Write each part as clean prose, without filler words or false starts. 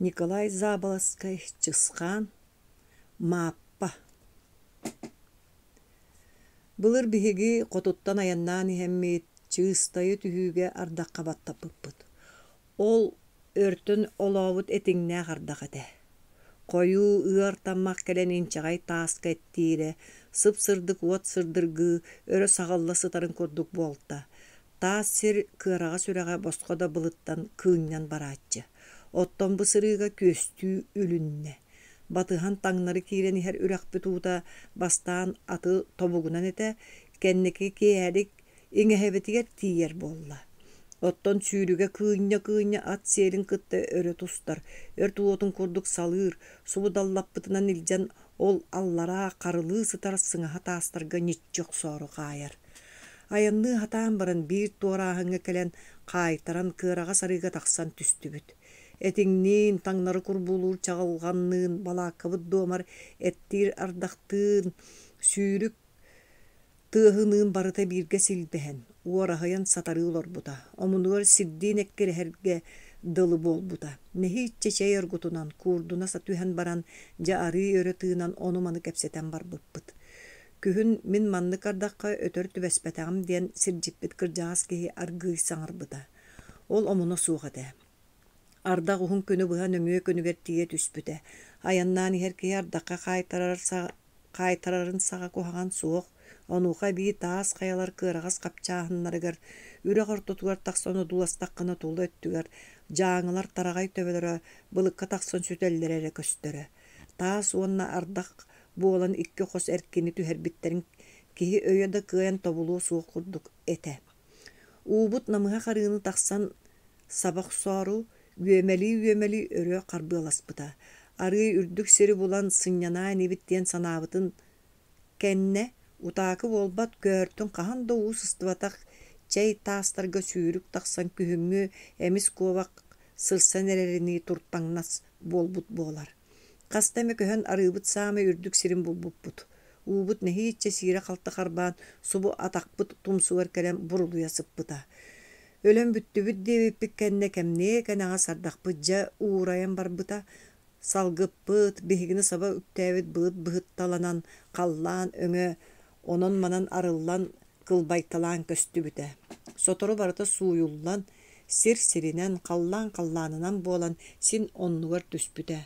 Николай Заболоцкай Чысхаан Мааппа Былыр биһиги хотуттан айаннаан иһэммит Чыыстайы түһүүгэ ардахха баттаппыппыт. Ол өртөн олообут этиҥнээх ардах этэ. Хойуу ыар таммах кэлэн инчэҕэй тааска эттиирэ, сып-сырдык уот сырдыргыы өрө саҕылла сытарын курдук буолта. Таас сир кыараҕас үрэҕэ босхо да былыттан кыынньан барааччы. Оттон бу сырыыга күөстүү үлүннэ. Батыһан таҥнары киирэн иһэр үрэхпит уута бастаан аты тобугунан этэ, кэнники киэһэлик иҥэһэбитигэр тиийэр буолла. Оттон сүүрүгэ кыынньа-кыынньа ат сиэлин кытта өрө тустар, өрт уотун курдук салыыр, субу даллаппытынан илдьэн ол аллараа харылыы сытар сыҥаһа таастарга ньиччи охсоору хаайар. Айанныы сатаан баран биир туорааһыҥҥа кэлэн хаайтаран кыараҕас арыыга тахсан түстүбүт. Этиҥниин, таҥнары курбуулуур чаҕылҕанныын, балааккабыт дуомар эттиир ардахтыын, сүүрүк тыаһыныын барыта бииргэ силбэһэн, уораһыйан сатарыы олорбута. Омунугар сирдиин эккирэһэргэ дылы буолбута. Нэһииччэ чэй оргутунан, куурдуна түһэн баран, дьэ арыый өрө тыынан ону-маны кэпсэтэн барбыппыт. Күһүн мин маннык ардахха өтөр түбэспэтэҕим диэн сирдьиппит кырдьаҕас киһи аргыый саҥарбыта. Ол омуна суох этэ. Ардах уһун күнү быһа нөҥүө күнүгэр тиийэ түспүтэ. Айаннаан иһэр киһи ардахха хаайтарарын саҕа куһаҕан суох. Онуоха эбии таас хайалар кыараҕас хапчааһыннарыгар үрэх ортотугар тахсан одууластаххына тула өттүгэр дьааҥылар тараҕай төбөлөрө былыкка тахсан сүтэллэрэ эрэ көстөрө. Таас уонна ардах буолан икки хос эркини түһэрбиттэрин киһи өйө да кыайан тобулуо суох курдук этэ. Уубут намыһах арыыны тахсан саба охсоору, үөмэлии-үөмэлии өрө харбыаласпыта. Арыый үрдүк сири булан сынньанаа инибит диэн санаабытын кэннэ, утаакы буолбат көөртүн хаһан да уу сыстыбатах чэй таастарга сүүрүк тахсан күһүҥҥү эмис куобах сырсан эрэринии туртаҥнас буолбут буолар. Хаста эмэ көһөн арыыбыт саамай үрдүк сирин булбуппут. Уубут нэһииччэ сиирэ-халты харбаан, субу атахпыт тумсугар кэлэн бурулуйа сыппыта. Өлөн бүттүбүт диэбиппит кэннэ кэмниэ кэнэҕэс ардахпыт дьэ уурайан барбыта. Салгыппыт, биһигини саба үктээбит былыт быһытталанан, халлаан өҥө онон-манан арыллан, кылбайталаан көстүбүтэ. Сотору барыта сууйуллан, сир сиринэн, халлаан халлаанынан буолан син оннугар түспүтэ.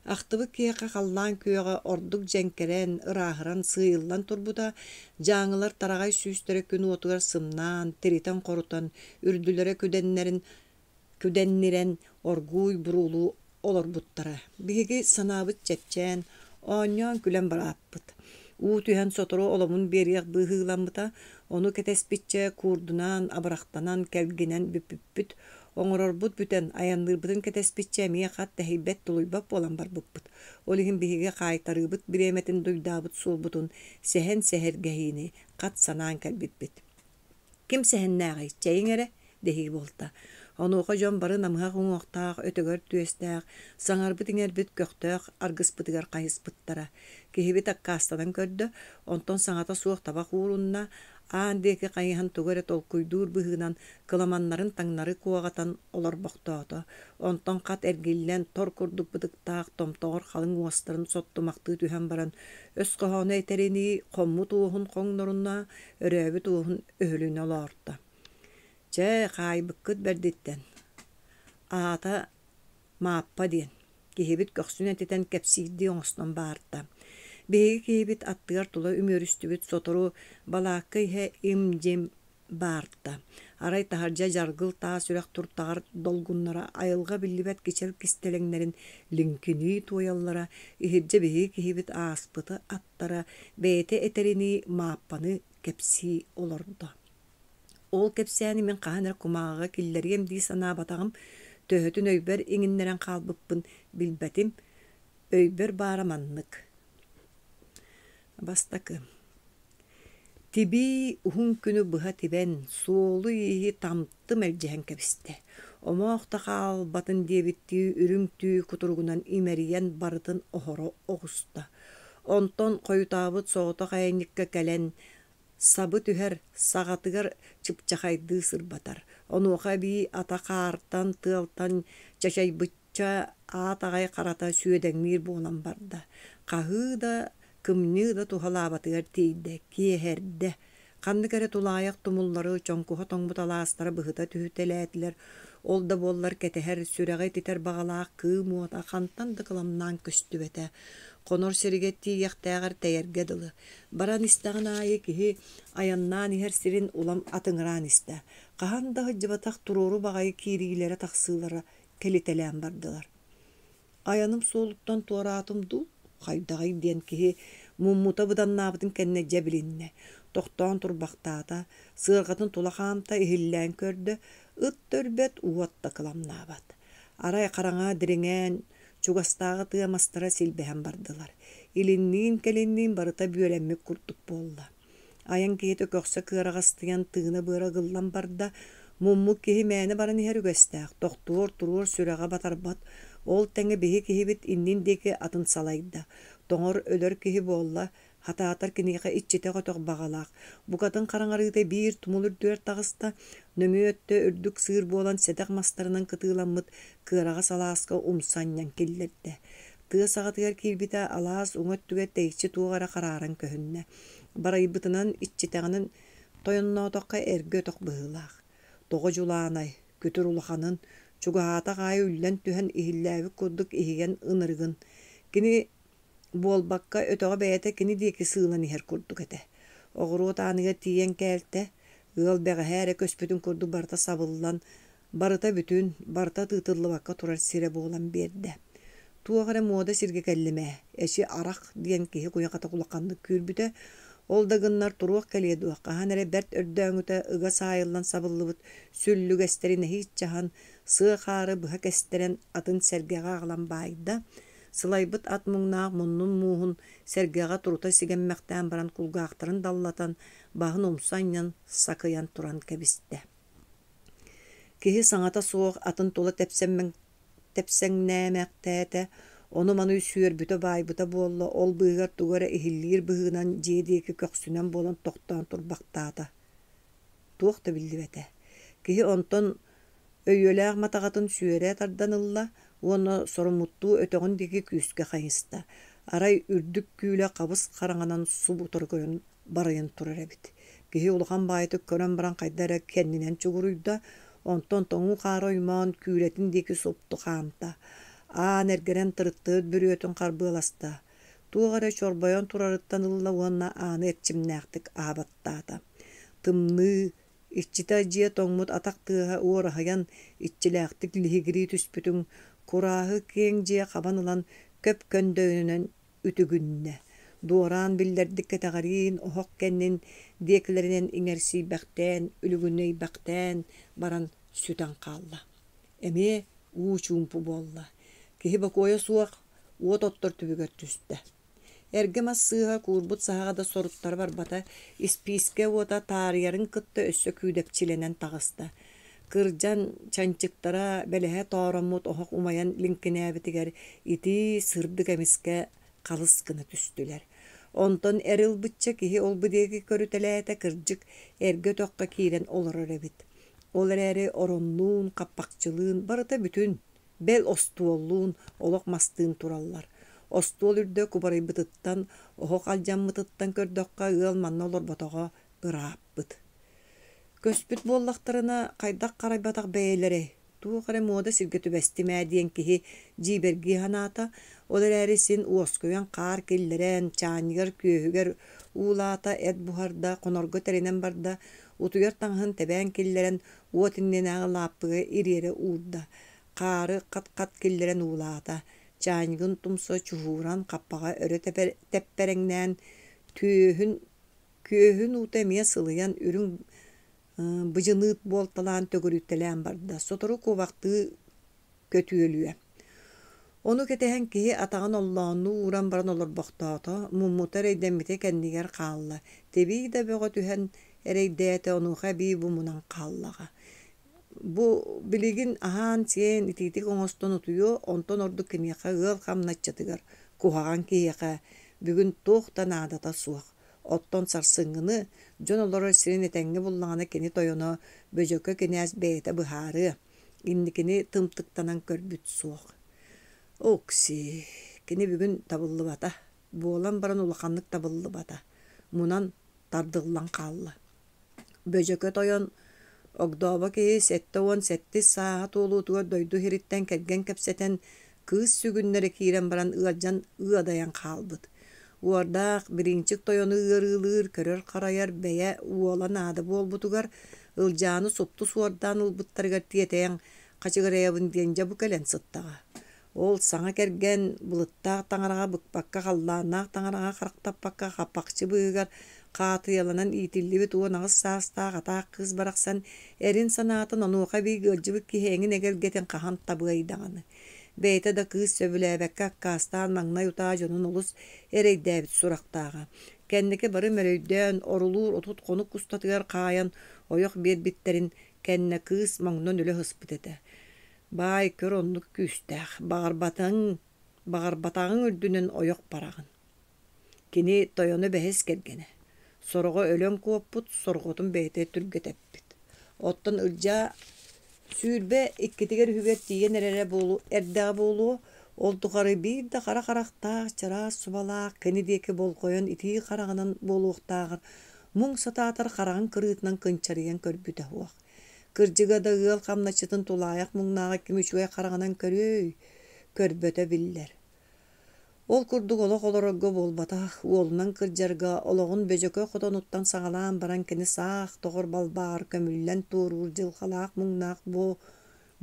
Ахтыбыт киһиэхэ халлаан күөҕэ ордук дьэҥкэрэн, ырааһыран, сыыйыллан турбута, дьааҥылар тараҕай сүүстэрэ күн уотугар сымнаан, тиритэн-хорутан, үрдүлэрэ күдэннэрин күдэннирэн оргууй буруолуу олорбуттара. Биһиги санаабыт чэпчээн, оонньоон-күлэн барааппыт. Уу түһэн сотору оломун биэриэх быыһыыламмыта, ону кэтэспиччэ куурдунаан, абырахтанан, кэлгинэн бүппүппүт. Оҥорорбут бүтэн, айанныырбытын кэтэспиччэ эмиэ хат тэһийбэт-тулуйбат буолан барбыппыт. Ол иһин биһиги хаайтарыыбыт бириэмэтин дуйдаабыт суолбутун сэһэн сэһэргэһиини хат санаан кэлбиппит. Ким сэһэннээҕий, чэйиҥ эрэ дэһии буолта. Онуоха дьон бары намыһах уҥуохтаах, өтөгөр түөстээх, саҥарбыт-иҥэрбит көхтөөх аргыспытыгар хайыспыттара. Киһибит аккаастанан көрдө, онтон саҥата суох табах уурунна, аан диэки хайыһан тугу эрэ толкуйдуур быһыынан кыламаннарын таҥнары куоҕатан олорбохтоото. Онтон хат эргиллэн, тор курдук бытыктаах томтоҕор халыҥ уостарын соттумахтыы түһэн баран, өс хоһооно этэринии, хоммут уоһун хоҥноруна, өрөөбүт уоһун өһүлүнэ олоорто. Чэ, хаайбыккыт бэрдиттэн. Аата Мааппа диэн. Киһибит көхсүн этитэн кэпсиирдии оҥостон баарта. Биһиги киһибит аттыгар тула үмүөрүстүбүт сотору балаакка иһэ им-дьим баарта. Арай таһырдьа дьаргыл таас үрэх туртаҕар долгуннара айылҕа биллибэт кичэл кистэлэҥнэрин лиҥкинии туойаллара, иһирдьэ биһиги киһибит ааспыты аттара, бэйэтэ этэринии Мааппаны кэпсии олордо. Ол кэпсээни мин хаһан эрэ кумааҕыга киллэриэм дии санаабатаҕым, төһөтүн өйбөр иҥиннэрэн хаалбыппын билбэтим, өйбөр баара маннык. Бастакы. Тибии уһун күнү быһа тибэн, суолу-ииһи тамты мэлдьэһэн кэбистэ. Омоох да хаалбатын диэбиттии үрүҥ түү кутуругунан имэрийэн барытын оһоро оҕуста. Онтон хойутаабыт соҕотох айанньыкка кэлэн сабы түһэр, саҕатыгар чыпчахайдыы сырбатар. Онуоха эбии ата хаартан, тыалтан чачайбыт Нуучча аат аҕай харата сүөдэҥниир буолан барда. Хаһыы да, кымньыы да туһалаабатыгар тиийдэ, киэһэрдэ. Ханнык эрэ тулаайах тумуллары, чоҥкуһа тоҥмут алаастара быһыта түһүтэлээтилэр. Ол да буоллар кэтэһэр, сүрэҕи ититэр баҕалаах кыым уота хантан да кыламнаан көстүбэтэ. Хонор сиригэр тиийиэхтээҕэр тэйэргэ дылы. Баран истэҕин аайы киһи айаннаан иһэр сирин улам атыҥыраан истэ. Хаһан да сылдьыбатах туруору баҕайы киириилэрэ-тахсыылара кэлитэлээн бардылар. Айаным суолуттан туораатым дуу, хайдаҕый диэн киһи муммута быданнаабытын кэннэ дьэ билиннэ. Тохтоон турбахтаата, сыарҕатын тула хаамта, иһиллээн көрдө, ыт да үрбэт, уот да кыламнаабат. Арай хараҥа дириҥээн, чугастааҕы тыа мастара силбэһэн бардылар. Илинниин-кэлинниин барыта бүөлэммит курдук буолла. Айан киһитэ көхсө кыараҕастыйан, тыына-быара ыгыллан барда. Муммут киһи мээнэ баран иһэр үгэстээх, тохтуор, туруор сүрэҕэ батарбат. Ол тэҥэ биһи киһибит иннин диэки атын салайда. Тоҥор, өлөр киһи буолла, хатаатар киниэхэ иччитэх өтөх баҕалаах. Букатын хараҥарыыта биир тумул үрдүгэр таҕыста, нөҥүө өттө үрдүк сыыр буолан сэдэх мастарынан кытыыламмыт кыараҕас алааска умса анньан киллэрдэ. Тыа саҕатыгар киирбитэ алаас уҥа өттүгэр тэйиччи туох эрэ харааран көһүннэ. Барайбытынан, иччитэҕинэн тойонноотоххо эргэ өтөх быһыылаах. Тоҕо дьулаанай, күтүр улаханын, чугаһаатах аайы үллэн түһэн иһиллээбит курдук иһийэн ынырыгын. Кини буолбакка өтөҕө бэйэтэ кини диэки сыылан иһэр курдук этэ. Оҕуруот ааныгар тиийэн кээлтэ, ыал бэҕэһээ эрэ көспүтүн курдук барыта сабыллан, Барыта бүтүн, барыта тыытыллыбакка турар сирэ буолан биэрдэ. Туох эрэ муода сиргэ кэллим ээ, эчи арах диэн киһи куйахата улаханнык күүрбүтэ. Ол да гыннар туруох кэлиэ дуо, хаһан эрэ бэрт өрдөөҥүтэ ыга саайыллан сабыллыбыт сүллүгэстэри нэһииччэ аһан, сыа хаары быһа кэстэрэн атын сэргэҕэ аҕалан баайда. Сылайбыт ат муҥнаах муннун мууһун сэргэҕэ турута сигэммэхтээн баран кулгаахтарын даллатан, баһын умса анньан сакыйан туран кэбистэ. Киһи саҥата суох атын тула тэпсэҥнээмэхтээтэ, ону-маны сүөрбүтэ-баайбыта буолла, ол быыһыгар тугу эрэ иһиллиир быһыынан дьиэ диэки көхсүнэн буолан тохтоон турбахтаата. Туох да биллибэтэ. Киһи онтон өйүөлээх матаҕатын сүөрэ тардан ылла уонна соруммуттуу өтөҕүн диэки күүскэ хайыста. Арай үрдүк күүлэ хабыс-хараҥанан субу утары көрөн барыйан турар эбит. Киһи улахан баайытык көрөн баран хайда эрэ кэннинэн чугуруйда, онтон тоҥуу хаары оймоон күүлэтин диэки супту хаамта. Аан эргэрэн тырыттыбыт бүрүөтүн харбыаласта. Туох эрэ чорбойон турарыттан ылла уонна ааны эрчимнээхтик аабаттаата. Тымныы, иччитэ дьиэ тоҥмут атах тыаһа уораһыйан иччилээхтик лиһигирии түспүтүн, курааһы киэҥ дьиэ хабан ылан көп көндөйүнэн үтүгүннэ, дуораан биллэрдик кэтэҕэриин оһох кэннин диэкилэринэн иҥэрсийбэхтээн, үлүгүнэйбэхтээн баран сүтэн хаалла. Эмиэ уу чуумпу буолла. Киһи бокуойа суох уот оттор түбүгэр түстэ. Эргэ мас сыыһа куурбут саһаҕа да соруттара барбата, испиискэ уота таарыйарын кытта өссө күүдэпчилэнэн таҕыста. Кырдьан чанчыктара бэлэһэ тоороммут оһох умайан лиҥкинээбитигэр итии сырдык эмискэ халыс гына түстүлэр. Онтон эр ылбычча киһи ол-бу диэки көрүтэлээтэ, кырдьык, эргэ өтөххө киирэн олорор эбит. Ол эрээри ороннуун, хаппахчылыын барыта бүтүн, бэл остуоллуун, олох мастыын тураллар. Остуол үрдэ кубарыйбытыттан, оһох алдьаммытыттан көрдөххө, ыал манна олорботоҕо ырааппыт. Көспүт буоллахтарына, хайдах харайбатах бэйэлэрэй, туох эрэ муода сиргэ түбэстим ээ диэн киһи дьиибэргии санаата, ол эрээри син уоскуйан хаар киллэрэн, чаанньыгар, күөһүгэр уулаата, эт буһарда, хонорго тэринэн барда, утуйар таҥаһын тэбээн киллэрэн, уот иннинээҕи лааппыга ириэрэ уурда, хаары хат-хат киллэрэн уулаата, чаанньыгын тумса чуһууран хаппаҕа өрө тэппэрэҥнээн, түөһүн Күөһүн уута эмиэ сылыйан, үрүҥ быдьыныыт буолталаан төгүрүйтэлээн барда, сотору куобахтыы көтүөлүө. Ону кэтэһэн киһи атаҕын оллооннуу ууран баран олорбохтоото, муммута эрэйдэммитэ кэннигэр хаалла, тибии да бөҕө түһэн эрэйдээтэ, онуоха эбии бу мунан хааллаҕа. Бу билигин аһаан-сиэн, итиитик оҥостон утуйуо, онтон ордук киниэхэ ыал хамначчытыгар, куһаҕан киһиэхэ бүгүн туох да наадата суох. Оттон сарсыҥҥыны дьон олорор сирин этэҥҥэ буллаҕына кини тойоно Бөдьөкө кинээс бэйэтэ быһаарыа, инникини тымтыктанан көрбүт суох. Окси, кини бүгүн табыллыбата, буолан баран улаханнык табыллыбата, мунан тардыллан хаалла. Бөдьөкө тойон огдообо киһи 77 сааһа туолуутугар дойду иһириттэн кэргэн кэпсэтэн, кыыс сүгүннэрэ киирэн баран ыалдьан ыадайан хаалбыт. Уордаах бириинчик тойону ыарыылыыр, көрөр-харайар бэйэ уола наада буолбутугар, Ылдьааны супту суордаан ылбыттарыгар тиэтэйэн хачыгырайабын диэн дьэ бу кэлэн сыттаҕа. Ол саҥа кэргэн былыттаах таҥараҕа быкпакка, халлааннаах таҥараҕа харахтаппакка хаппахчы быыһыгар хаатыйаланан иитиллибит 18 саастаах атаах кыыс барахсан эрин санаатын онуоха эбии ыалдьыбыт киһи эҥин эгэлгэтин хаһан табыай даҕаны. Бэйэтэ да кыыс сөбүлээбэккэ аккаастаан маҥнай утаа дьонун олус эрэйдээбит сурахтааҕа. Кэнники бары мөрөйдөөн, орулуур 30 хонук устатыгар хаайан ойох биэрбиттэрин кэннэ кыыс моҥнон өлө сыспыт этэ. Баай көр оннук күүстээх, баҕарбатыҥ, баҕарбатаҕыҥ үрдүнэн ойох бараҕын. Кини тойоно бэһис кэргэнэ. Сороҕо өлөн куоппут, сорҕотун бэйэтэ түргэтэппит. Оттон Ылдьаа 22-үһүгэр тиийэн эрэрэ буолуо эрдэҕэ буолуо, ол тухары биир да хара харахтаах, чараас субалаах кини диэки болҕойон итии хараҕынан буолуохтааҕар муҥ сатаатар хараҕын кырыытынан кынчарыйан көрбүтэ суох. Кырдьыга да ыал хамначчытын тулаайах муҥнааҕы ким үчүгэй хараҕынан көрүөй, көрбөтө биллэр. Ол курдук олох олорорго буолбатах, уолунан кырдьарга олоҕун Бөдьөкө хотонуттан саҕалаан баран кини саах тоҕор балбааҕар көмүллэн туоруур дьылҕалаах муҥнаах бу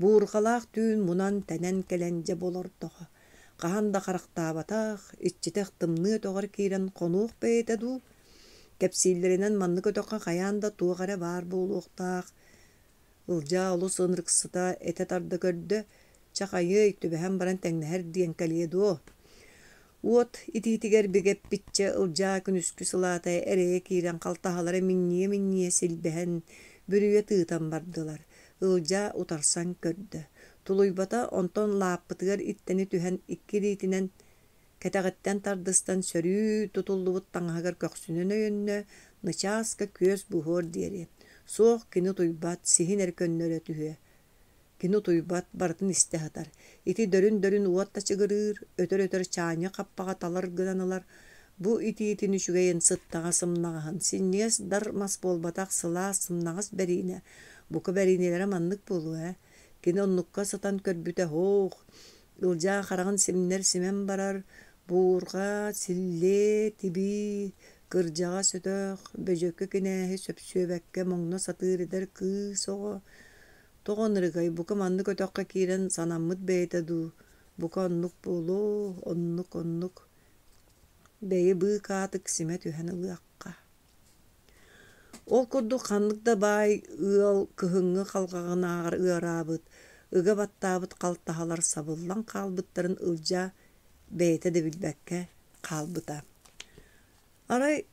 буурҕалаах түүн мунан-тэнэн кэлэн дьэ олордоҕо. Хаһан да харахтаабатах, иччитэх тымныы өтөҕөр киирэн хонуох бэйэтэ дуу? Кэпсииллэринэн маннык өтөххө хайаан да туох эрэ баар буолуохтаах. Ылдьаа олус ынырыксыта этэ тарда көрдө, чэ хайыай, түбэһэн баран тэҥнэһэр диэн кэлиэ дуо? Уот итиитигэр бигэппиччэ Ылдьаа күнүскү сылаата эрэйэ киирэн халтаһалара минньийэ-минньийэ силбэһэн, бүрүйэ тыытан бардылар. Ылдьаа утарсан көрдө. Тулуйбата, онтон лааппытыгар иттэнэ түһэн икки илиитинэн Кэтэҕиттэн тардыстан сөрүү тутуллубут таҥаһыгар көхсүнэн өйөннө, нычааска күөс буһуор диэри. Суох, кини утуйбат, сиһин эрэ көннөрө түһүө. Кини утуйбат, барытын истэ сытар. Ити дөрүн-дөрүн уот тачыгырыыр, өтөр-өтөр чаанньа хаппаҕа талар гынан ылар. Бу итиитин үчүгэйин сыттаҕа сымнаҕаһын, синньигэс дар мас буолбатах сылаас сымнаҕас бэриинэ. Бука бэриинэлэрэ маннык буолуо ээ. Кини оннукка сытан көрбүтэ һуох, Ылдьаа хараҕын симнэр симэн барар, буурҕа, силлиэ, тибии, кырдьаҕас өтөх, Бөдьөкө кинээһи сөпсүөбэккэ моҥно сатыыр эдэр кыыс оҕо тоҕо ынырыгай, бука маннык өтөххө киирэн санаммыт бэйэтэ дуу, бука оннук буолуо, оннук, оннук, бэйи быыкаатык симэ түһэн ылыахха. Ол курдук ханнык да баай ыал кыһыҥҥы халҕаҕынааҕар ыараабыт, ыга баттаабыт халтаһалар сабыллан хаалбыттарын Ылдьаа бэйэтэ да билбэккэ хаалбыта. Арай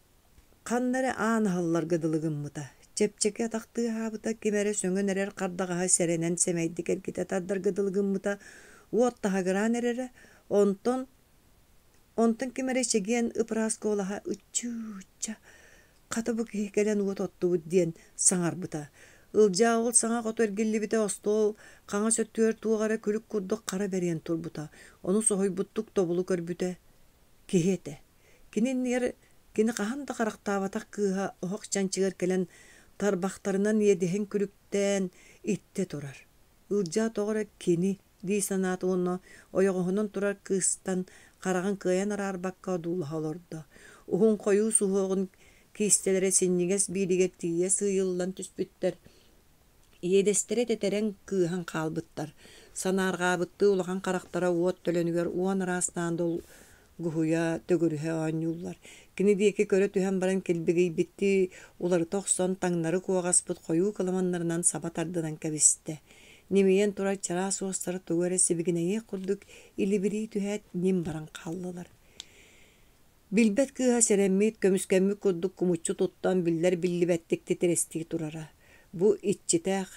ханна эрэ аан аһылларга дылы гыммыта, чэпчэки атах тыаһаабыта, ким эрэ сөҥөн эрэр хардаҕаһы сэрэнэн сэмэйдик эргитэ тардарга дылы гыммыта, уот таһыгыраан эрэрэ, онтон Онтон ким эрэ чэгиэн ып-ыраас куолаһа «Ыччуу-ычча, хата бу киһи кэлэн уот оттубут» диэн саҥарбыта. Ылдьаа ол саҥа хоту эргиллибитэ остуол хаҥас өттүгэр туох эрэ күлүк курдук хара бэриэн турбута. Ону соһуйбуттук тобулу көрбүтэ киһи этэ. Кини иннигэр кини хаһан да харахтаабатах кыыһа оһох чанчыгар кэлэн тарбахтарынан иэдэһин күлүктээн иттэ турар. Ылдьаа тоҕо эрэ кини дии санаата уонна ойоҕоһунан турар кыыстан хараҕын кыайан араарбакка одуулаһа олордо. Уһун хойуу суһуоҕун киистэлэрэ синньигэс биилигэр тиийэ сыыйыллан түспүттэр, иэдэстэрэ тэтэрэн кыыһан хаалбыттар. Санаарҕаабыттыы улахан харахтара уот төлөнүгэр уон араастаан долгуһуйа, төгүрүһэ оонньууллар. Кини диэки көрө түһэн баран килбигийбиттии уларыта охсон таҥнары куоҕаспыт хойуу кыламаннарынан саба тардынан кэбистэ. Ньимийэн турар чараас уостара тугу эрэ сибигинэйиэх курдук илибирии түһээт ньим баран хааллылар. Билбэт кыыһа сэрэммит, көмүскэммит курдук кумуччу туттан биллэр-биллибэттик титирэстии турара. Бу иччитэх,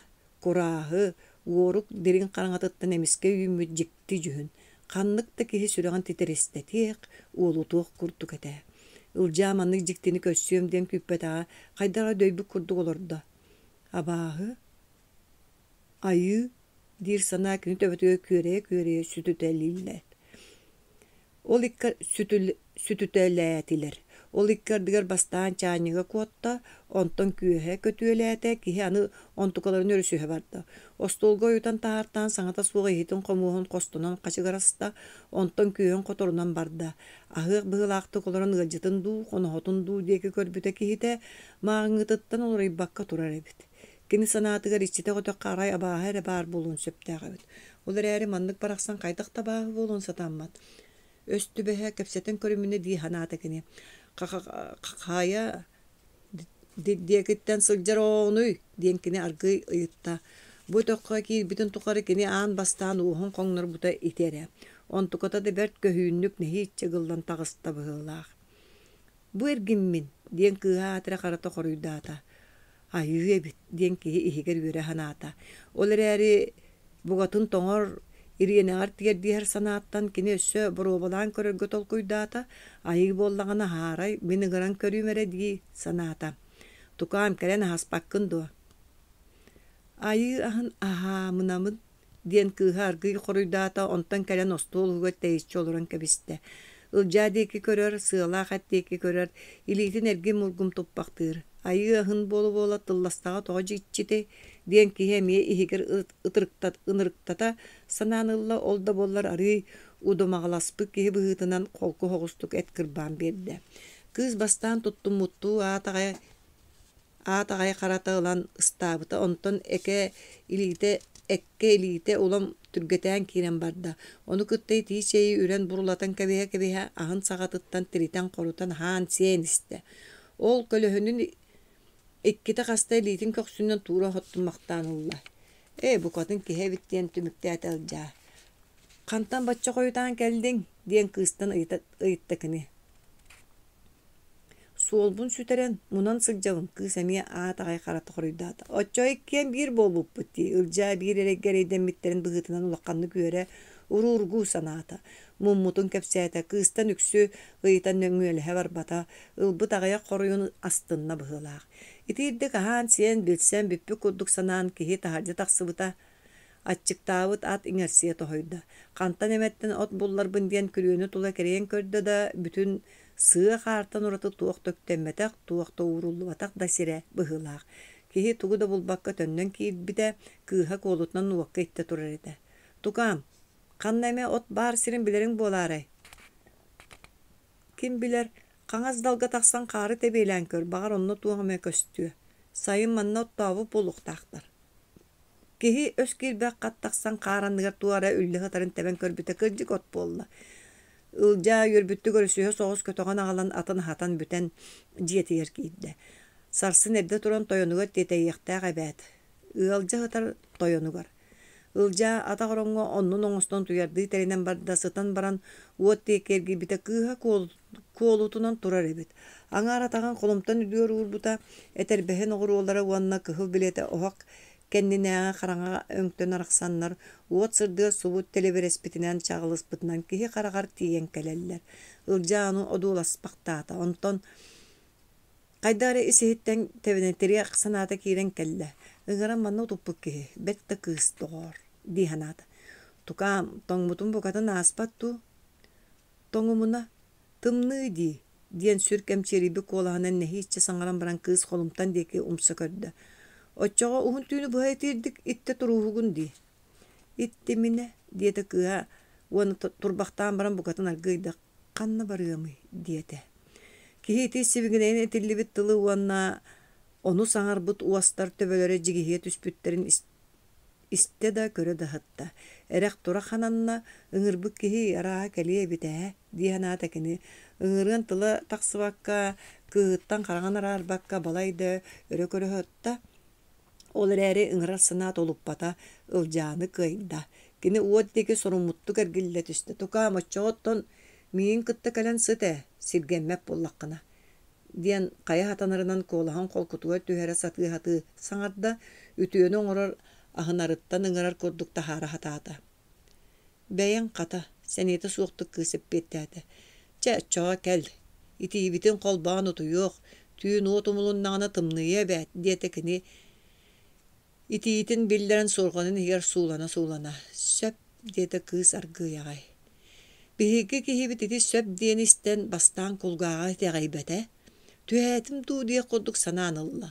курааһы, уорук дириҥ хараҥатыттан эмискэ үүммүт дьикти дьүһүн, ханнык да киһи сүрэҕин титирэстэтиэх, уолутуох курдук этэ. Ылдьаа маннык дьиктини көрсүөм диэн күүппэтэҕэ, хайдах эрэ дөйбүт курдук олордо. Абааһы Айыы диир санаа кини төбөтүгэр күөрэйэ-күөрэйэ сүтүтэлииллэр. Ол икки сүтүтэлээтилэр. Ол икки ардыгар бастаан чаанньыга куотта, онтон күөһэ көтүөлээтэ, киһи аны онтукаларын өрүсүһэ барда. Остуолга ойутан таһаартаан саҥата суох иһитин-хомуоһун хостонон хачыгыраста, онтон күөһүн хоторунан барда. Аһыах быһыылаахтык олорон ыалдьытын дуу, хоноһотун дуу диэки көрбүтэ киһитэ мааҕыҥҥытыттан уларыйбакка турар эбит. Кини санаатыгар иччитэх өтөххө арай абааһы эрэ баар буолуон сөптөөх эбит. Ол эрээри маннык барахсан хайдах да абааһы буолуон сатаммат. Өс түбэһэ кэпсэтэн көрүмүнэ дии санаата кини. Хайа диэкиттэн сылдьар оонуй диэн кини аргыый ыйытта. Бу өтөххө киирбитин тухары кини аан бастаан уоһун хоҥнорбута ити эрэ. Онтуката да бэрт көһүүннүк нэһииччэ ыгыллан таҕыста быһыылаах. Бу эргиммин, диэн кыыһа аатыра харата хоруйдаата. Айыы эбит, диэн киһи иһигэр үөрэ санаата. Ол эрээри бугатын тоҥор, ириэнэҕэр тиэрдиһэр санааттан кини өссө боруобалаан көрөргө толкуйдаата, айыы буоллаҕына аһаарай, мин ыҥыран көрүүм эрэ дии санаата. Тукаам, кэлэн аһаспаккын дуо? Айыы аһын аһаамынамын диэн кыыһа аргыый хоруйдаата, онтон кэлэн остуол уһугар тэйиччи олорон кэбистэ. Ылдьаа диэки көрөр, сыалаах эт диэки көрөр, илиитин эргим-ургум туппахтыыр. Айыы аһын буола-буола тылластаҕа тоҕо дьиччитэй диэн киһи эмиэ иһигэр ынырыктата санаан ылла, ол да буоллар арыый удумаҕаласпыт киһи быһыытынан холку соҕустук эт кырбаан биэрдэ. Кыыс бастаан туттуммуттуу аат аҕай Аат аҕай харата ылан ыстаабыта, онтон экэ илиитэ эккэ илиитэ улам түргэтээн киирэн барда. Ону кытта итии чэйи үрэн бурулатан кэбиһэ-кэбиһэ аһын саҕатыттан тиритэн-хорутан аһаан-сиэн истэ. Ол көлөһүнүн иккитэ хаста илиитин көхсүнэн туура оһоттумахтаан ылла. Ээ, букатын киһи эбит диэн түмүктээтэ Ылдьаа. Хантан бачча хойутаан кэллиҥ? диэн кыыстан ыйытта кини. Суолбун сүтэрэн, мунан сылдьабын, кыыс эмиэ аат аҕай харата хоруйдаата. Оччо иккиэн биир буолбуппут дии, Ылдьаа биир эрэйгэ эрэйдэммиттэрин быһыытынан улаханнык үөрэ, уруургуу санаата. Муммутун кэпсээтэ, кыыстан үксү ыйытан нөҥүөлэһэ барбата, ылбыт аҕыйах хоруйун астынна быһыылаах. Итиирдик аһаан-сиэн, билсэн бүппүт курдук санаан киһи таһырдьа тахсыбыта, Аччыктаабыт ат иҥэрсийэ тоһуйда. Хантан эмэттэн от булларбын диэн күрүөнү тула кэрийэн көрдө да, бүтүн сыа хаартан ураты туох да үктэммэтэх, туох да ууруллубатах да сирэ быһыылаах. Киһи тугу да булбакка төннөн киирбитэ, кыыһа куолутунан уокка иттэ турар этэ. «Тукаам, ханна эмэ от баар сирин билэриҥ буолаарай?» «Ким билэр, хаҥас далга тахсан хаары тэбиэлээн көр, баҕар онно туох эмэ көстүө. Сайын манна оттообут буолуохтаахтар» Киһи өс киирбэх хат тахсан хаар анныгар туох эрэ үллэ сытарын тэбэн көрбүтэ кырдьык от буолла. Ылдьаа үөрбүттүк өрүсүһэ соҕус көтөҕөн аҕалан атын аһатан бүтэн дьиэтигэр киирдэ. Сарсын эрдэ туран тойонугар тиэтэйиэхтээх эбээт. Ыалдьа сытар тойонугар. Ылдьаа атах ороҥҥо оннун оҥостон утуйардыы тэринэн барда, сытан баран уот диэки эргийбитэ кыыһа куолутунан турар эбит. Аҥаар атаҕын холумтан үрдүгэр уурбута, этэрбэһин оҕуруолара уонна кыһыл билиэтэ оһох кэннинээҕи хараҥа өҥтөн арахсаннар, уот сырдыга субу тэлибирэспитинэн чаҕылыспытынан киһи хараҕар тиийэн кэлэллэр. Ылдьаа ону одууласпахтаата, онтон хайдах эрэ ис-иһиттэн тэбэнэтириэх санаата киирэн кэллэ. Ыҥыран манна утуппут киһи, бэрт да кыыс доҕоор дии санаата. Тукаам, тоҥмутум букатын ааспат дуу? Тоҥумуна, тымныы дии, диэн сүр кэмчиэрийбит куолаһынан нэһииччэ саҥаран баран кыыс холумтан диэки умса көрдө. Оччоҕо уһун түүнү быһа итиирдик иттэ турууһугун дии. Иттиминэ, диэтэ кыыһа уонна турбахтаан баран букатын аргыыйда ханна барыамый диэтэ. Киһи ити сибигинэйэн этиллибит тылы уонна ону саҥарбыт уостар төбөлөрө дьигиһийэ түспүттэрин Истэ да, көрө да сытта. Эрэх-турах хананна, ыҥырбыт киһи арааһа кэлиэ эбит ээ дии санаата кини. Ыҥырыан тыла тахсыбакка, кыыһыттан хараҕын араарбакка балай да өрө көрө сытта. Ол эрээри ыҥырар санаа тулуппата, Ылдьааны кыайда. Кини уот диэки соруммуттук эргиллэ түстэ. Тукаам, оччоҕо оттон миигин кытта кэлэн сыт ээ, сиргэммэт буоллаххына диэн хайа сатанарынан куолаһын холкутугар түһэрэ сатыы-сатыы саҥарда, үтүөнү оҥорор аһынарыттан ыҥырар курдук таһаара сатаата. Бэйэҥ, хата, сэниэтэ суохтук кыыс эппиэттээтэ: «Чэ, оччоҕо кэл, итиибитин холбоон утуйуох, түүн уот умулуннаҕына тымныйыа эбээт» диэтэ кини Итиитин биллэрэн суорҕанын иһигэр суулана-суулана: «Сөп» диэтэ кыыс аргыый аҕай. Биһиги киһибит ити сөп диэни истэн, бастаан кулгааҕа итэҕэйбэтэ. Түһээтим дуу диэх курдук санаан ылла.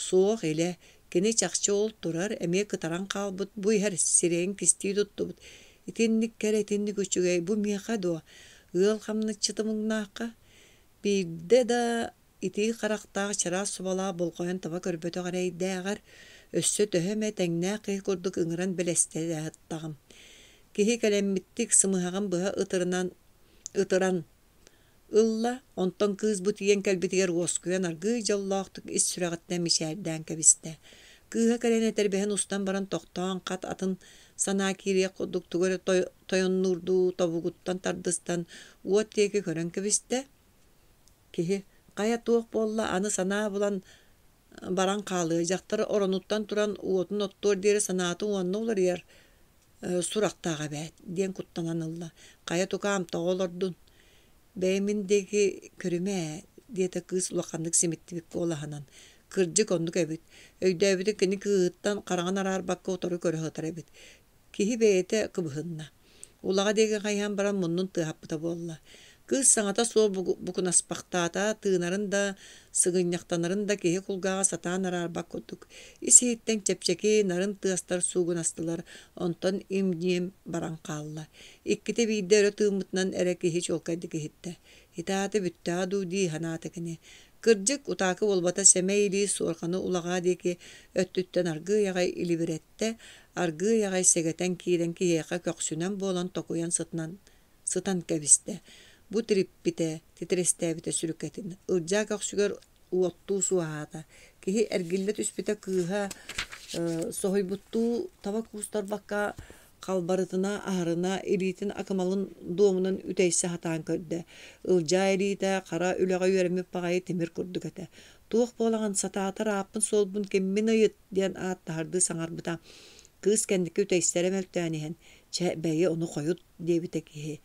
Суох, илэ, кини чахчы ол турар, эмиэ кытаран хаалбыт, бу иһэр, сирэйин кистии туттубут. Итинник кэрэ, итинник үчүгэй, бу миэхэ дуо? Ыал хамначчыта муҥнаахха? Биирдэ да итии харахтаах чараас субалаах болҕойон таба көрбөтөх эрэйдээҕэр, өссө төһө эмэ тэҥнээх киһи курдук ыҥыран бэлэстэһэттаҕым. Киһи кэлэммиттик сымыһаҕын быһа ытырынан ытыран ылла, онтон кыыс бу тиийэн кэлбитигэр уоскуйан аргыый дьоллоохтук ис сүрэҕиттэн мичээрдээн кэбистэ. Кыыһа кэлэн этэрбэһин устан баран тохтоон хат атын санаа киириэх курдук тугу эрэ тойоннуурдуу тобугуттан тардыстан уот диэки көрөн кэбистэ. Киһи хайа туох буолла аны санаа булан баран хаалыа дьахтар оронуттан туран уотун оттуор диэри санаатын уонна уларыйар сурахтаах эбээт диэн куттанан ылла. Хайа тукаам тоҕо олордун? Бэйэ мин диэки көрүмэ ээ диэтэ кыыс улаханнык симиттибит куолаһынан. Кырдьык оннук эбит. Өйдөөбүтэ кини кыыһыттан хараҕын араарбакка утары көрө сытар эбит. Киһи бэйэтэ кыбыһынна. Улаҕа диэки хайыһан баран муннун тыаһаппыта буолла. Кыыс саҥата суох букунаспахтаата, тыынарын да, сыгынньахтанарын да киһи кулгааҕа сатаан араарбат курдук. Ис-иһиттэн чэпчэки, нарын тыастар суугунастылар, онтон им-ньим баран хаалла. Иккитэ биирдэ өрө тыыммытынан эрэ киһи чуолкайдык иһиттэ. Ити аата бүттэҕэ дуу дии санаата кини. Кырдьык, утаакы буолбата сэмэй илии суорҕаны улаҕаа диэки өттүттэн аргыый аҕай илибирэттэ, аргыый аҕай сэгэтэн киирэн киһиэхэ көхсүнэн буолан токуйан сытынан сытан кэбистэ. Бу тириппитэ, титирэстээбитэ сүрүкэтин. Ылдьаа көхсүгэр уоттуу суоһаата. Киһи эргиллэ түспүтэ кыыһа соһуйбуттуу таба куустарбакка халбарытына, аһарына, илиитин акымалын дуомунан үтэйсэ сатаан көрдө. Ылдьаа илиитэ хара үлэҕэ үөрэммит баҕайы тимир курдук этэ. «Туох буолаҕын, сатаатар ааппын-суолбун киммин ыйыт» диэн ааттаһардыы саҥарбыта. Кыыс кэнники үтэйсэрэ мөлтөөн иһэн, «Чэ, бэйи, ону хойут» диэбитэ киһи.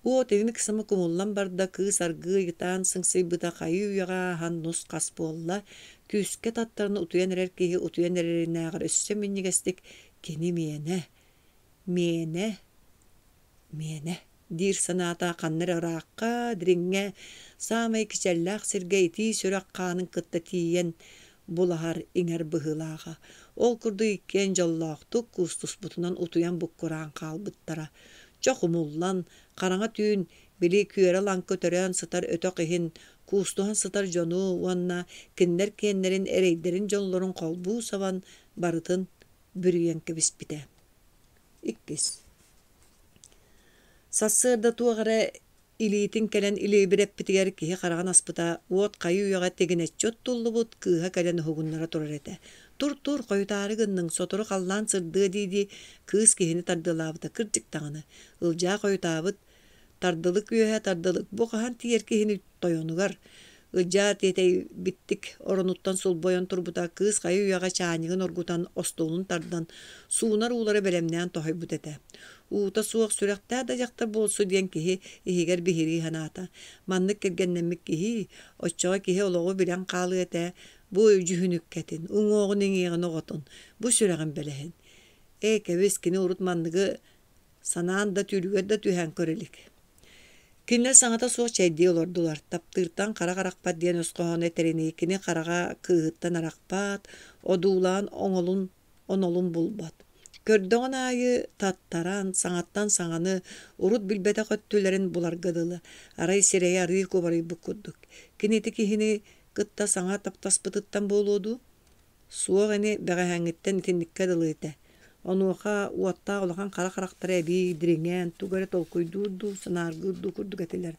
Уот итинник сымы кумуллан барда, кыыс аргыый ытаан сыҥсыйбыта хайыы-үйэҕэ ааһан нус-хас буолла, күүскэ таттаран утуйан эрэр киһи утуйан эрэринээҕэр өссө минньигэстик «Кини миэнэ, миэнэ, миэнэ» диир санаата ханна эрэ ыраахха, дириҥҥэ, саамай кичэллээх сиргэ итии сүрэх хаанын кытта тиийэн булаһар, иҥэр быһыылааҕа. Ол курдук иккиэн дьоллоохтук куустуспутунан утуйан буккураан хаалбыттара. Чох умуллан, хараҥа түүн, били күөрэ-лаҥкы төрөөн сытар өтөх иһин куустуһан сытар дьону уонна кинилэр киэннэрин эрэйдэрин-дьоллорун холбуу сабан барытын бүрүйэн кэбиспитэ. Иккис. Сарсыарда туох эрэ илиитин кэлэн илиибирэппитигэр киһи хараҕын аспыта, уот хайыы-үйэҕэ тигинэччи оттуллубут, кыыһа кэлэн уһугуннара турар этэ. Тур-тур, хойутаары гынныҥ, сотору халлаан сырдыа дии-дии кыыс киһини тардыалаабыта кырдьык даҕаны. Ылдьаа хойутаабыт, тардылык үөһэ тардылык, бу хаһан тиийэр киһини тойонугар Ылдьаа тиэтэйбиттик оронуттан сулбойон турбута, кыыс хайы-үйэҕэ чаанньыгын оргутан, остуолун тардан, суунар уулары бэлэмнээн тоһуйбут этэ. Уута суох сүрэхтээх да дьахтар буолсу диэн киһи иһигэр биһирии санаата. Маннык кэргэннэммит киһи, оччоҕо киһи олоҕу билэн хаалыа этэ, бу дьүһүнүккэтин, уҥуоҕун-иҥиэҕин оҕотун, бу сүрэҕин бэлэһин. Ээ, кэбис, кини урут манныгы санаан да түүлүгэр да түһээн көрө илик. Кинилэр саҥата суох чэйдии олордулар. Таптыыртан харах арахпат диэн өс хоһооно этэринии кини хараҕа кыыһыттан арахпат, одуулаан оҥолун онолун булбат. Көрдөҕүн аайы таттаран, саҥаттан саҥаны, урут билбэтэх өттүлэрин буларга дылы, арай сирэйэ арыый кубарыйбыт курдук. Кини ити киһини кытта саҥа таптаспытыттан буолуо дуу? Суох ини, бэҕэһээҥҥиттэн итинниккэ дылы этэ. Онуоха уоттаах улахан хара харахтара эбии дириҥээн, тугу эрэ толкуйдуур дуу, санааргыыр дуу курдук этилэр.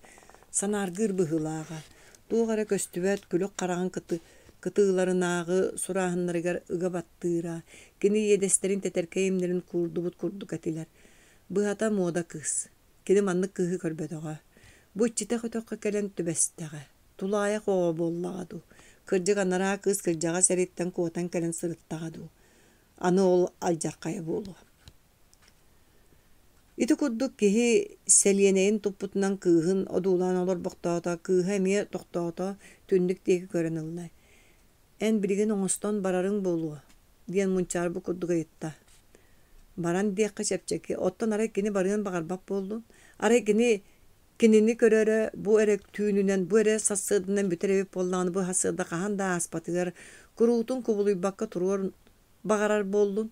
Санааргыыр быһыылааҕа. Туох эрэ көстүбэт күлүк хараҕын кытыыларынааҕы сурааһыннарыгар ыга баттыыра, кини иэдэстэрин тэтэркэй имнэрин куурдубут курдук этилэр. Быһата, муода кыыс. Кини маннык кыыһы көрбөтөҕө. Бу иччитэх өтөххө кэлэн түбэстэҕэ. Тулаайах оҕо буоллаҕа дуу, кырдьык анараа кыыс кырдьаҕас эриттэн куотан кэлэн сырыттаҕа дуу, аны ол алдьархайа буолуо. Ити курдук киһи сэлиэнэйин туппутунан кыыһын одуулаан олорбохтоото, кыыһа эмиэ тохтоото, түннүк диэки көрөн ылла. «Эн билигин оҥостон барарыҥ буолуо» диэн мунчаарбыт курдук ыйытта. Баран диэххэ чэпчэки, оттон арай кини барыан баҕарбат буоллун? Арай кини кинини көрөрө бу эрэ түүнүнэн, бу эрэ сарсыарданан бүтэр эбит буоллаҕына, бу сарсыарда хаһан да ааспатыгар, куруутун кубулуйбакка туруор баҕарар буоллун?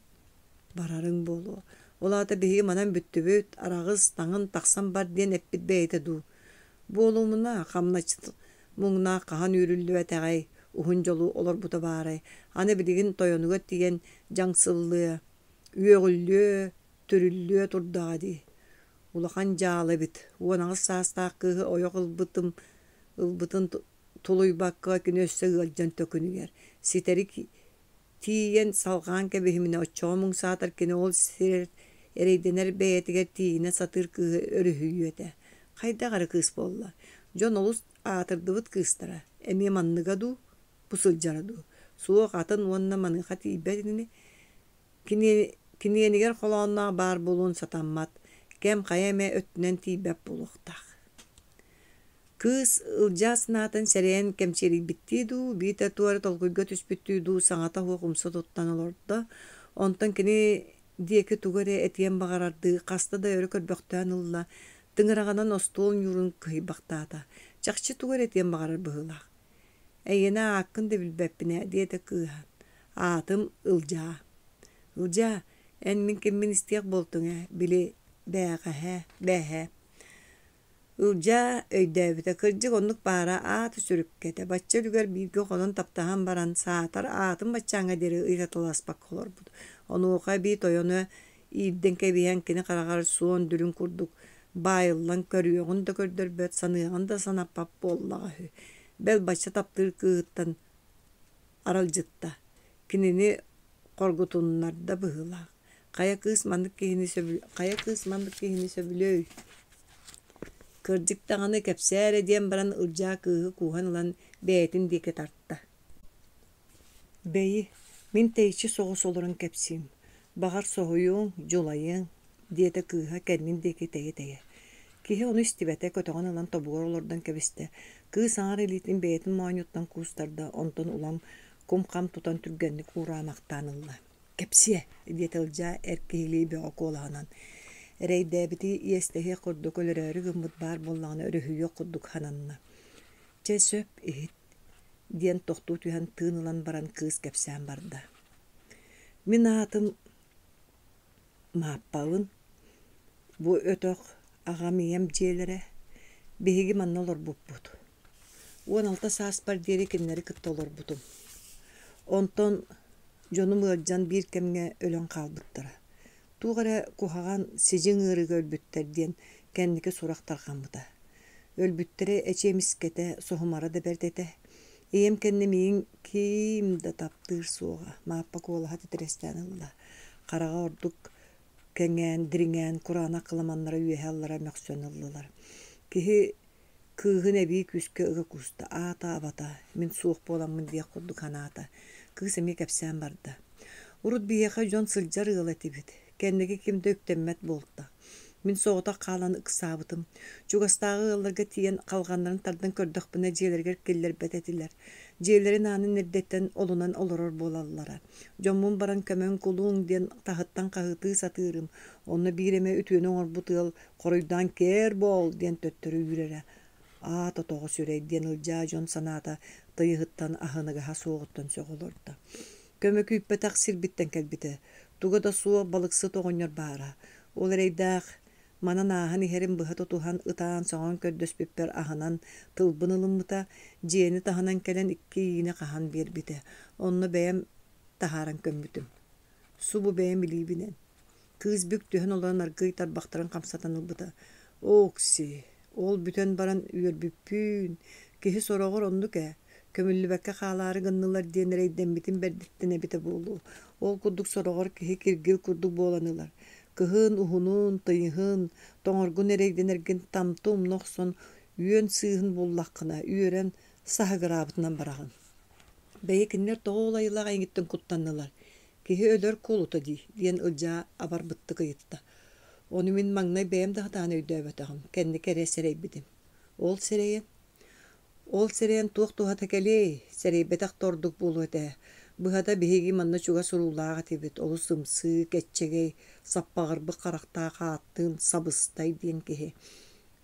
Барарыҥ буолуо. Ол аата биһиги манан бүттүбүт, араҕыс, таҥын, тахсан бар диэн эппит бэйэтэ дуу? Буолумуна, хамначчыт муҥнаах хаһан үүрүллүбэтэҕэй, уһун дьолу олорбута баарай, аны билигин тойонугар тиийэн дьаҥсыллыа, үөҕүллүө, түрүллүө турдаҕа дии. Улахан дьаалы эбит, 18 саастаах кыыһы ойох ылбытым ылбытын тулуйбакка кини өссө ыалдьан төкүнүйэр. Ситэри тиийэн салҕаан кэбиһиминэ, оччоҕо муҥ саатар кини ол сирэр эрэйдэнэр бэйэтигэр тиийинэ сатыыр кыыһы өрүһүйүө этэ. Хайдах эрэ кыыс буолла. Дьон олус аатырдыбыт кыыстара. Эмиэ манныга дуу, бу сылдьара дуу? Суох, атын уонна маныаха тиийбэт ини. Кини, киниэнигэр холоонноох баар буолуон сатаммат, кэм хайа эмэ өттүнэн тиийбэт буолуохтаах. Кыыс Ылдьаа санаатын сэрэйэн кэмчиэрийбиттии дуу, биитэр туох эрэ толкуйга түспүттүү дуу саҥата суох умса туттан олордо. Онтон кини диэки тугу эрэ этиэн баҕарардыы хаста да өрө көрбөхтөөн ылла, тыҥыраҕынан остуол ньуурун кыһыйбахтаата. Чахчы тугу эрэ этиэн баҕарар быһыылаах. Эйиэнэ ааккын да билбэппин ээ, диэтэ кыыһа. Аатым Ылдьаа. Ылдьаа, эн мин киммин истиэх буолтуҥ ээ, били бээҕэһээ, бээһээ. Ылдьаа өйдөөбүтэ, кырдьык оннук баара, аата сүрүккэтэ, бачча үлүгэр бииргэ хонон таптаһан баран, саатар аатын баччааҥҥа диэри ыйыталаспакка олорбут. Онуоха эбии тойоно иирдэн кэбиһэн кини хараҕар суон дүлүҥ курдук баайыллан көрүөҕүн да көрдөрбөт, саныаҕын да санаппат буоллаҕа үһү. Бэл бачча таптыыр кыыһыттан аралдьытта, кинини хоргутуннарда быһыылаах. Хайа кыыс маннык киһини сөбү хайа кыыс маннык киһини сөбүлүөй? Кырдьык даҕаны кэпсээ эрэ диэн баран Ылдьаа кыыһы кууһан ылан бэйэтин диэки тарта. Бэйи, мин тэйиччи соҕус олорон кэпсиим, баҕар соһуйуоҥ, дьулайыаҥ, диэтэ кыыһа кэннин диэки тэйэ-тэйэ. Киһи ону истибэтэ, көтөҕөн ылан тобугар олордон кэбистэ. Кыыс аҥар илиитин бэйэтин моонньуттан куустарда, онтон улам кум-хам тутан түргэнник уураамахтаан ылла. Кэпсиэ, диэтэ Ылдьаа эр киһилии бөҕө куолаһынан. Эрэйдээбити иэстэһиэх курдук өлөрөөрү гыммыт баар буоллаҕына өрүһүйүөх курдук сананна. Чэ сөп, иһит, диэн тохтуу түһэн тыын ылан баран кыыс кэпсээн барда. Мин аатым Мааппабын. Бу өтөх аҕам ийэм дьиэлэрэ. Биһиги манна олорбуппут. 16 сааспар диэри кинилэри кытта олорбутум. Онтон дьонум ыалдьан биир кэмҥэ өлөн хаалбыттара. Туох эрэ куһаҕан сидьиҥ ыарыыга өлбүттэр диэн кэнники сурах тарҕаммыта. Өлбүттэрэ эчи эмискэтэ, соһумара да бэрт этэ. Ийэм кэннэ миигин ким да таптыыр суоҕа, Мааппа куолаһа титирэстээн ылла. Хараҕа ордук кэҥээн, дириҥээн, кураанах кыламаннара үөһэ-аллара мөхсөн ыллылар. Киһи Кыыһын эбии күүскэ ыга кууста, аата-абата, мин суох буоламмын диэх курдук санаата. Кыыс эмиэ кэпсээн барда. Урут биһиэхэ дьон сылдьар ыала этибит. Кэнники ким да үктэммэт буолта. Мин соҕотох хаалан ыксаабытым. Чугастааҕы ыалларга тиийэн халҕаннарын тардан көрдөхпүнэ дьиэлэригэр киллэрбэт этилэр. Дьиэлэрин аанын эрдэттэн олунан олорор буолаллара. Дьоммун баран көмөҥ кулууҥ диэн таһыттан хаһыытыы сатыырым. Онно биир эмэ үтүөнү оҥорбут ыал Хоруйдаан кээр буол диэн төттөрү үүрэрэ. Аата тоҕо сүрэй диэн Ылдьаа дьон санаата тыйыһыттан аһыныгаһа суоҕуттан сөҕө олордо. Көмө күүппэтэх сирбиттэн кэлбитэ. Туга да суох балыксыт оҕонньор баара. Ол эрэйдээх манан ааһан иһэрин быһа тутуһан ытаан-соҥоон көрдөспүппэр аһынан тылбын ылыммыта, дьиэни таһынан кэлэн икки иини хаһан биэрбитэ. Онно бэйэм таһааран көммүтүм. Субу бэйэм илиибинэн. Кыыс бүк түһэн олорон аргыый тарбахтарын хамсатан ылбыта: «Окси, ол бүтэн баран үөрбүппүүн, киһи сороҕор оннук ээ, көмүллүбэккэ хаалаары гыннылар диэн эрэйдэммитим бэрдиттэн эбитэ буолуо. Ол курдук сороҕор киһи киргил курдук буолан ылар. Кыһын уһунун, тыйыһын, тоҥоргун эрэйдэнэргин тамты умна охсон, үөн сыыһын буллаххына, үөрэн саһыгыраабытынан бараҕын. Бэйи кинилэр тоҕо ол айылаах эйигиттэн куттаннылар? Киһи өлөр куолута дии, диэн Ылдьаа абарбыттык ыйытта. Ону мин маҥнай бэйэм да сатаан өйдөөбөтөҕүм, кэнники эрэ сэрэйбитим. Ол сэрэйэн? Ол сэрэйэн туох туһата кэлиэй, сэрэйбэтэх да ордук буолуо этэ. Быһата, биһиги манна чугас уруулаах этибит, олус ымсыы, кэччэгэй, саппаҕырбыт харахтаах ааттыын Сабыстай диэн киһи.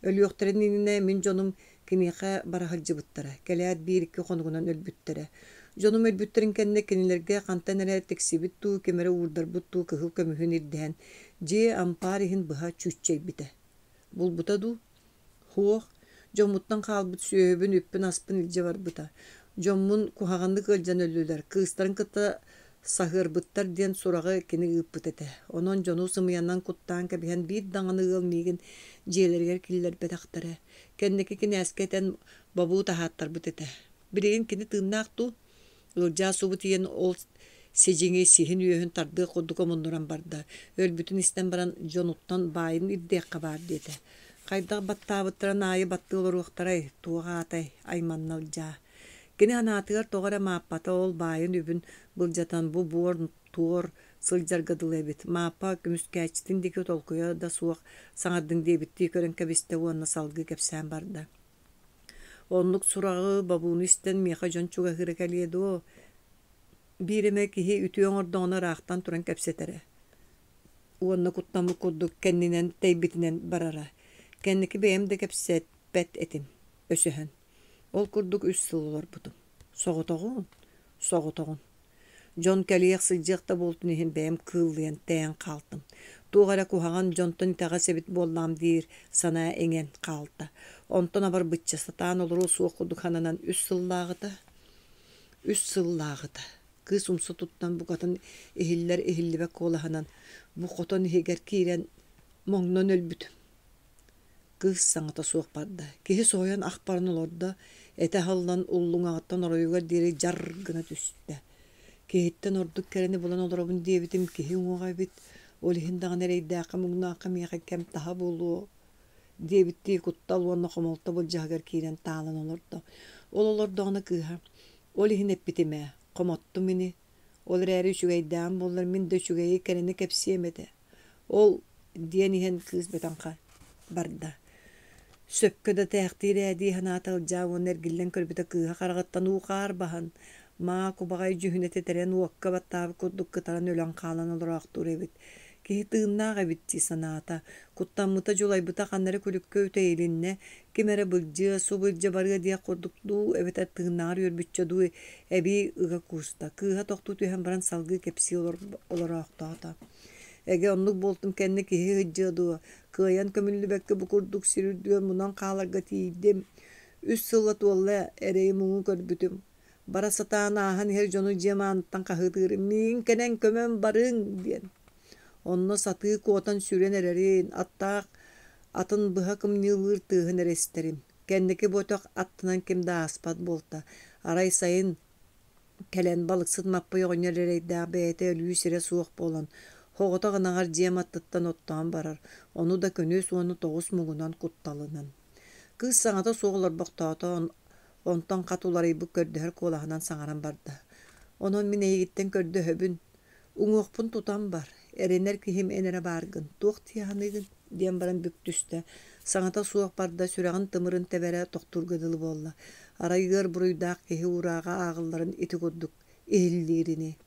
Өлүөхтэрин иннинэ мин дьонум киниэхэ бара сылдьыбыттара, кэлээт биир-икки хонугунан өлбүттэрэ. Дьонум өлбүттэрин кэннэ кинилэргэ хантан эрэ тиксибит дуу, ким эрэ уурдарбыт дуу кыһыл көмүһүн ирдэһэн, дьиэ ампаар иһин быһа чүүччэйбитэ. Булбута дуу? Суох, дьоммуттан хаалбыт сүөһүбүн, үппүн-аспын илдьэ барбыта. Дьоммун куһаҕаннык ыалдьан өллүлэр, кыыстарын кытта саһыарбыттар диэн сураҕы кини ыыппыт этэ. Онон дьону сымыйанан куттаан кэбиһэн биир даҕаны ыал миигин дьиэлэригэр киллэрбэтэхтэрэ. Кэнники кинээскэ этэн бобуу таһааттарбыт этэ. Билигин кини тыыннаах дуу? Ылдьаа субу тиийэн ол сидьиҥи сиһин үөһүн тардыах курдук омуннуран барда. Өлбүтүн истэн баран дьонуттан баайын ирдиэххэ баар диэтэ. Хайдах баттаабыттарын аайы баттыы олоруохтарай, туох аатай, айманна Ылдьаа. Кини санаатыгар тоҕо эрэ Мааппата ол баайын үбүн былдьатан бу буор-туор сылдьарга дылы эбит. Мааппа көмүскээччитин диэки толкуйа да суох саҥардыҥ диэбиттии көрөн кэбистэ уонна салгыы кэпсээн барда. Оннук сураҕы, бобууну истэн миэхэ дьон чугаһыыра кэлиэ дуо? Биир эмэ киһи үтүө оҥордоҕуна ыраахтан туран кэпсэтэрэ уонна куттаммыт курдук кэннинэн тэйбитинэн барара. Кэнники бэйэм да кэпсэппэт этим, өсөһөн. Ол курдук үс сыл олорбутум. Соҕотоҕун, соҕотоҕун. Дьон кэлиэх сылдьыах да буолтун иһин бэйэм кыыллыйан тэйэн хаалтым. Туох эрэ куһаҕан дьонтон итэҕэс эбит буоллаҕым диир санаа иҥэн хаалта. Онтон абарбычча сатаан олоруо суох курдук сананан үс сыллааҕыта, үс сыллааҕыта кыыс умса туттан букатын иһиллэр-иһиллибэт куолаһынан бу хотон иһигэр киирэн моҥнон өлбүтүм. Кыыс саҥата суох барда. Киһи соһуйан ах баран олордо, этэ аһыллан уллуҥаҕыттан оройугар диэри дьар гына түстэ. Киһиттэн ордук кэрэни булан олоробун диэбитим киһи уҥуоҕа эбит, ол иһин даҕаны эрэйдээххэ-муҥнаахха миэхэ кэм таһа буолуо диэбиттии куттал уонна хомолто былдьаһыгар киирэн таалан олордо. Ол олордоҕуна кыыһа: «Ол иһин эппитим ээ, хомоттум ини, ол эрээри үчүгэйдээҕим буоллар мин да үчүгэйи кэрэни кэпсиэм этэ Ол диэн иһэн кыыс бөтөҥхө барда. Сөпкө да тээхтиир ээ дии санаата Ылдьаа уонна эргиллэн көрбүтэ кыыһа хараҕыттан уу-хаар баһан, маа кубаҕай дьүһүнэ тэтэрэн уокка баттаабыт курдук кытаран өлөн хаалан олороохтуур эбит. Киһи тыыннаах эбит дии санаата. Куттаммыта, дьулайбыта ханна эрэ күлүккэ үтэйилиннэ, ким эрэ былдьыа, субу илдьэ барыа диэх курдук дуу, эбэтэр тыыннааҕар үөрбүччэ дуу эбии ыга кууста. Кыыһа тохтуу түһэн баран салгыы кэпсии олороохтоото. Эгэ оннук буолтум кэннэ киһи ыһыддьыа дуо, кыайан көмүллүбэккэ бу курдук сир үрдүгэр мунан хааларга тиийдим. Үс сыла туолла, эрэйи-муҥу көрбүтүм. Бара сатаан ааһан иһэр дьону дьиэм ааныттан хаһыытыырым, «Миигин кэнэн көмөн барыҥ!» диэн. Онно сатыы куотан сүүрэн эрэрин, аттаах атын быһа кымньыылыыр тыаһын эрэ истэрим. Кэнники бу өтөх аттынан ким да ааспат буолта. Арай сайын Кэлэн балыксыт Маппый оҕонньор эрэйдээх бэйэтэ өлүү сирэ суох буолан, соҕотох ынаҕар дьиэм аттыттан оттоон барар, ону да күнүс уонна тоҕус муҥунан кутталынан. Кыыс саҥата суох олорбохтоото, онтон хат уларыйбыт көрдөһөр куолаһынан саҥаран барда: «Онон мин эйигиттэн көрдөһөбүн, Уҥуохпун тутан бар, эрэнэр киһим эн эрэ бааргын, туох дии саныыгын?» диэн баран бүк түстэ, саҥата суох барда, сүрэҕин тымырын тэбэрэ тохтуурга дылы буолла. Арай ыар буруйдаах киһи уурааҕа ааҕылларын ити курдук иһиллиирини.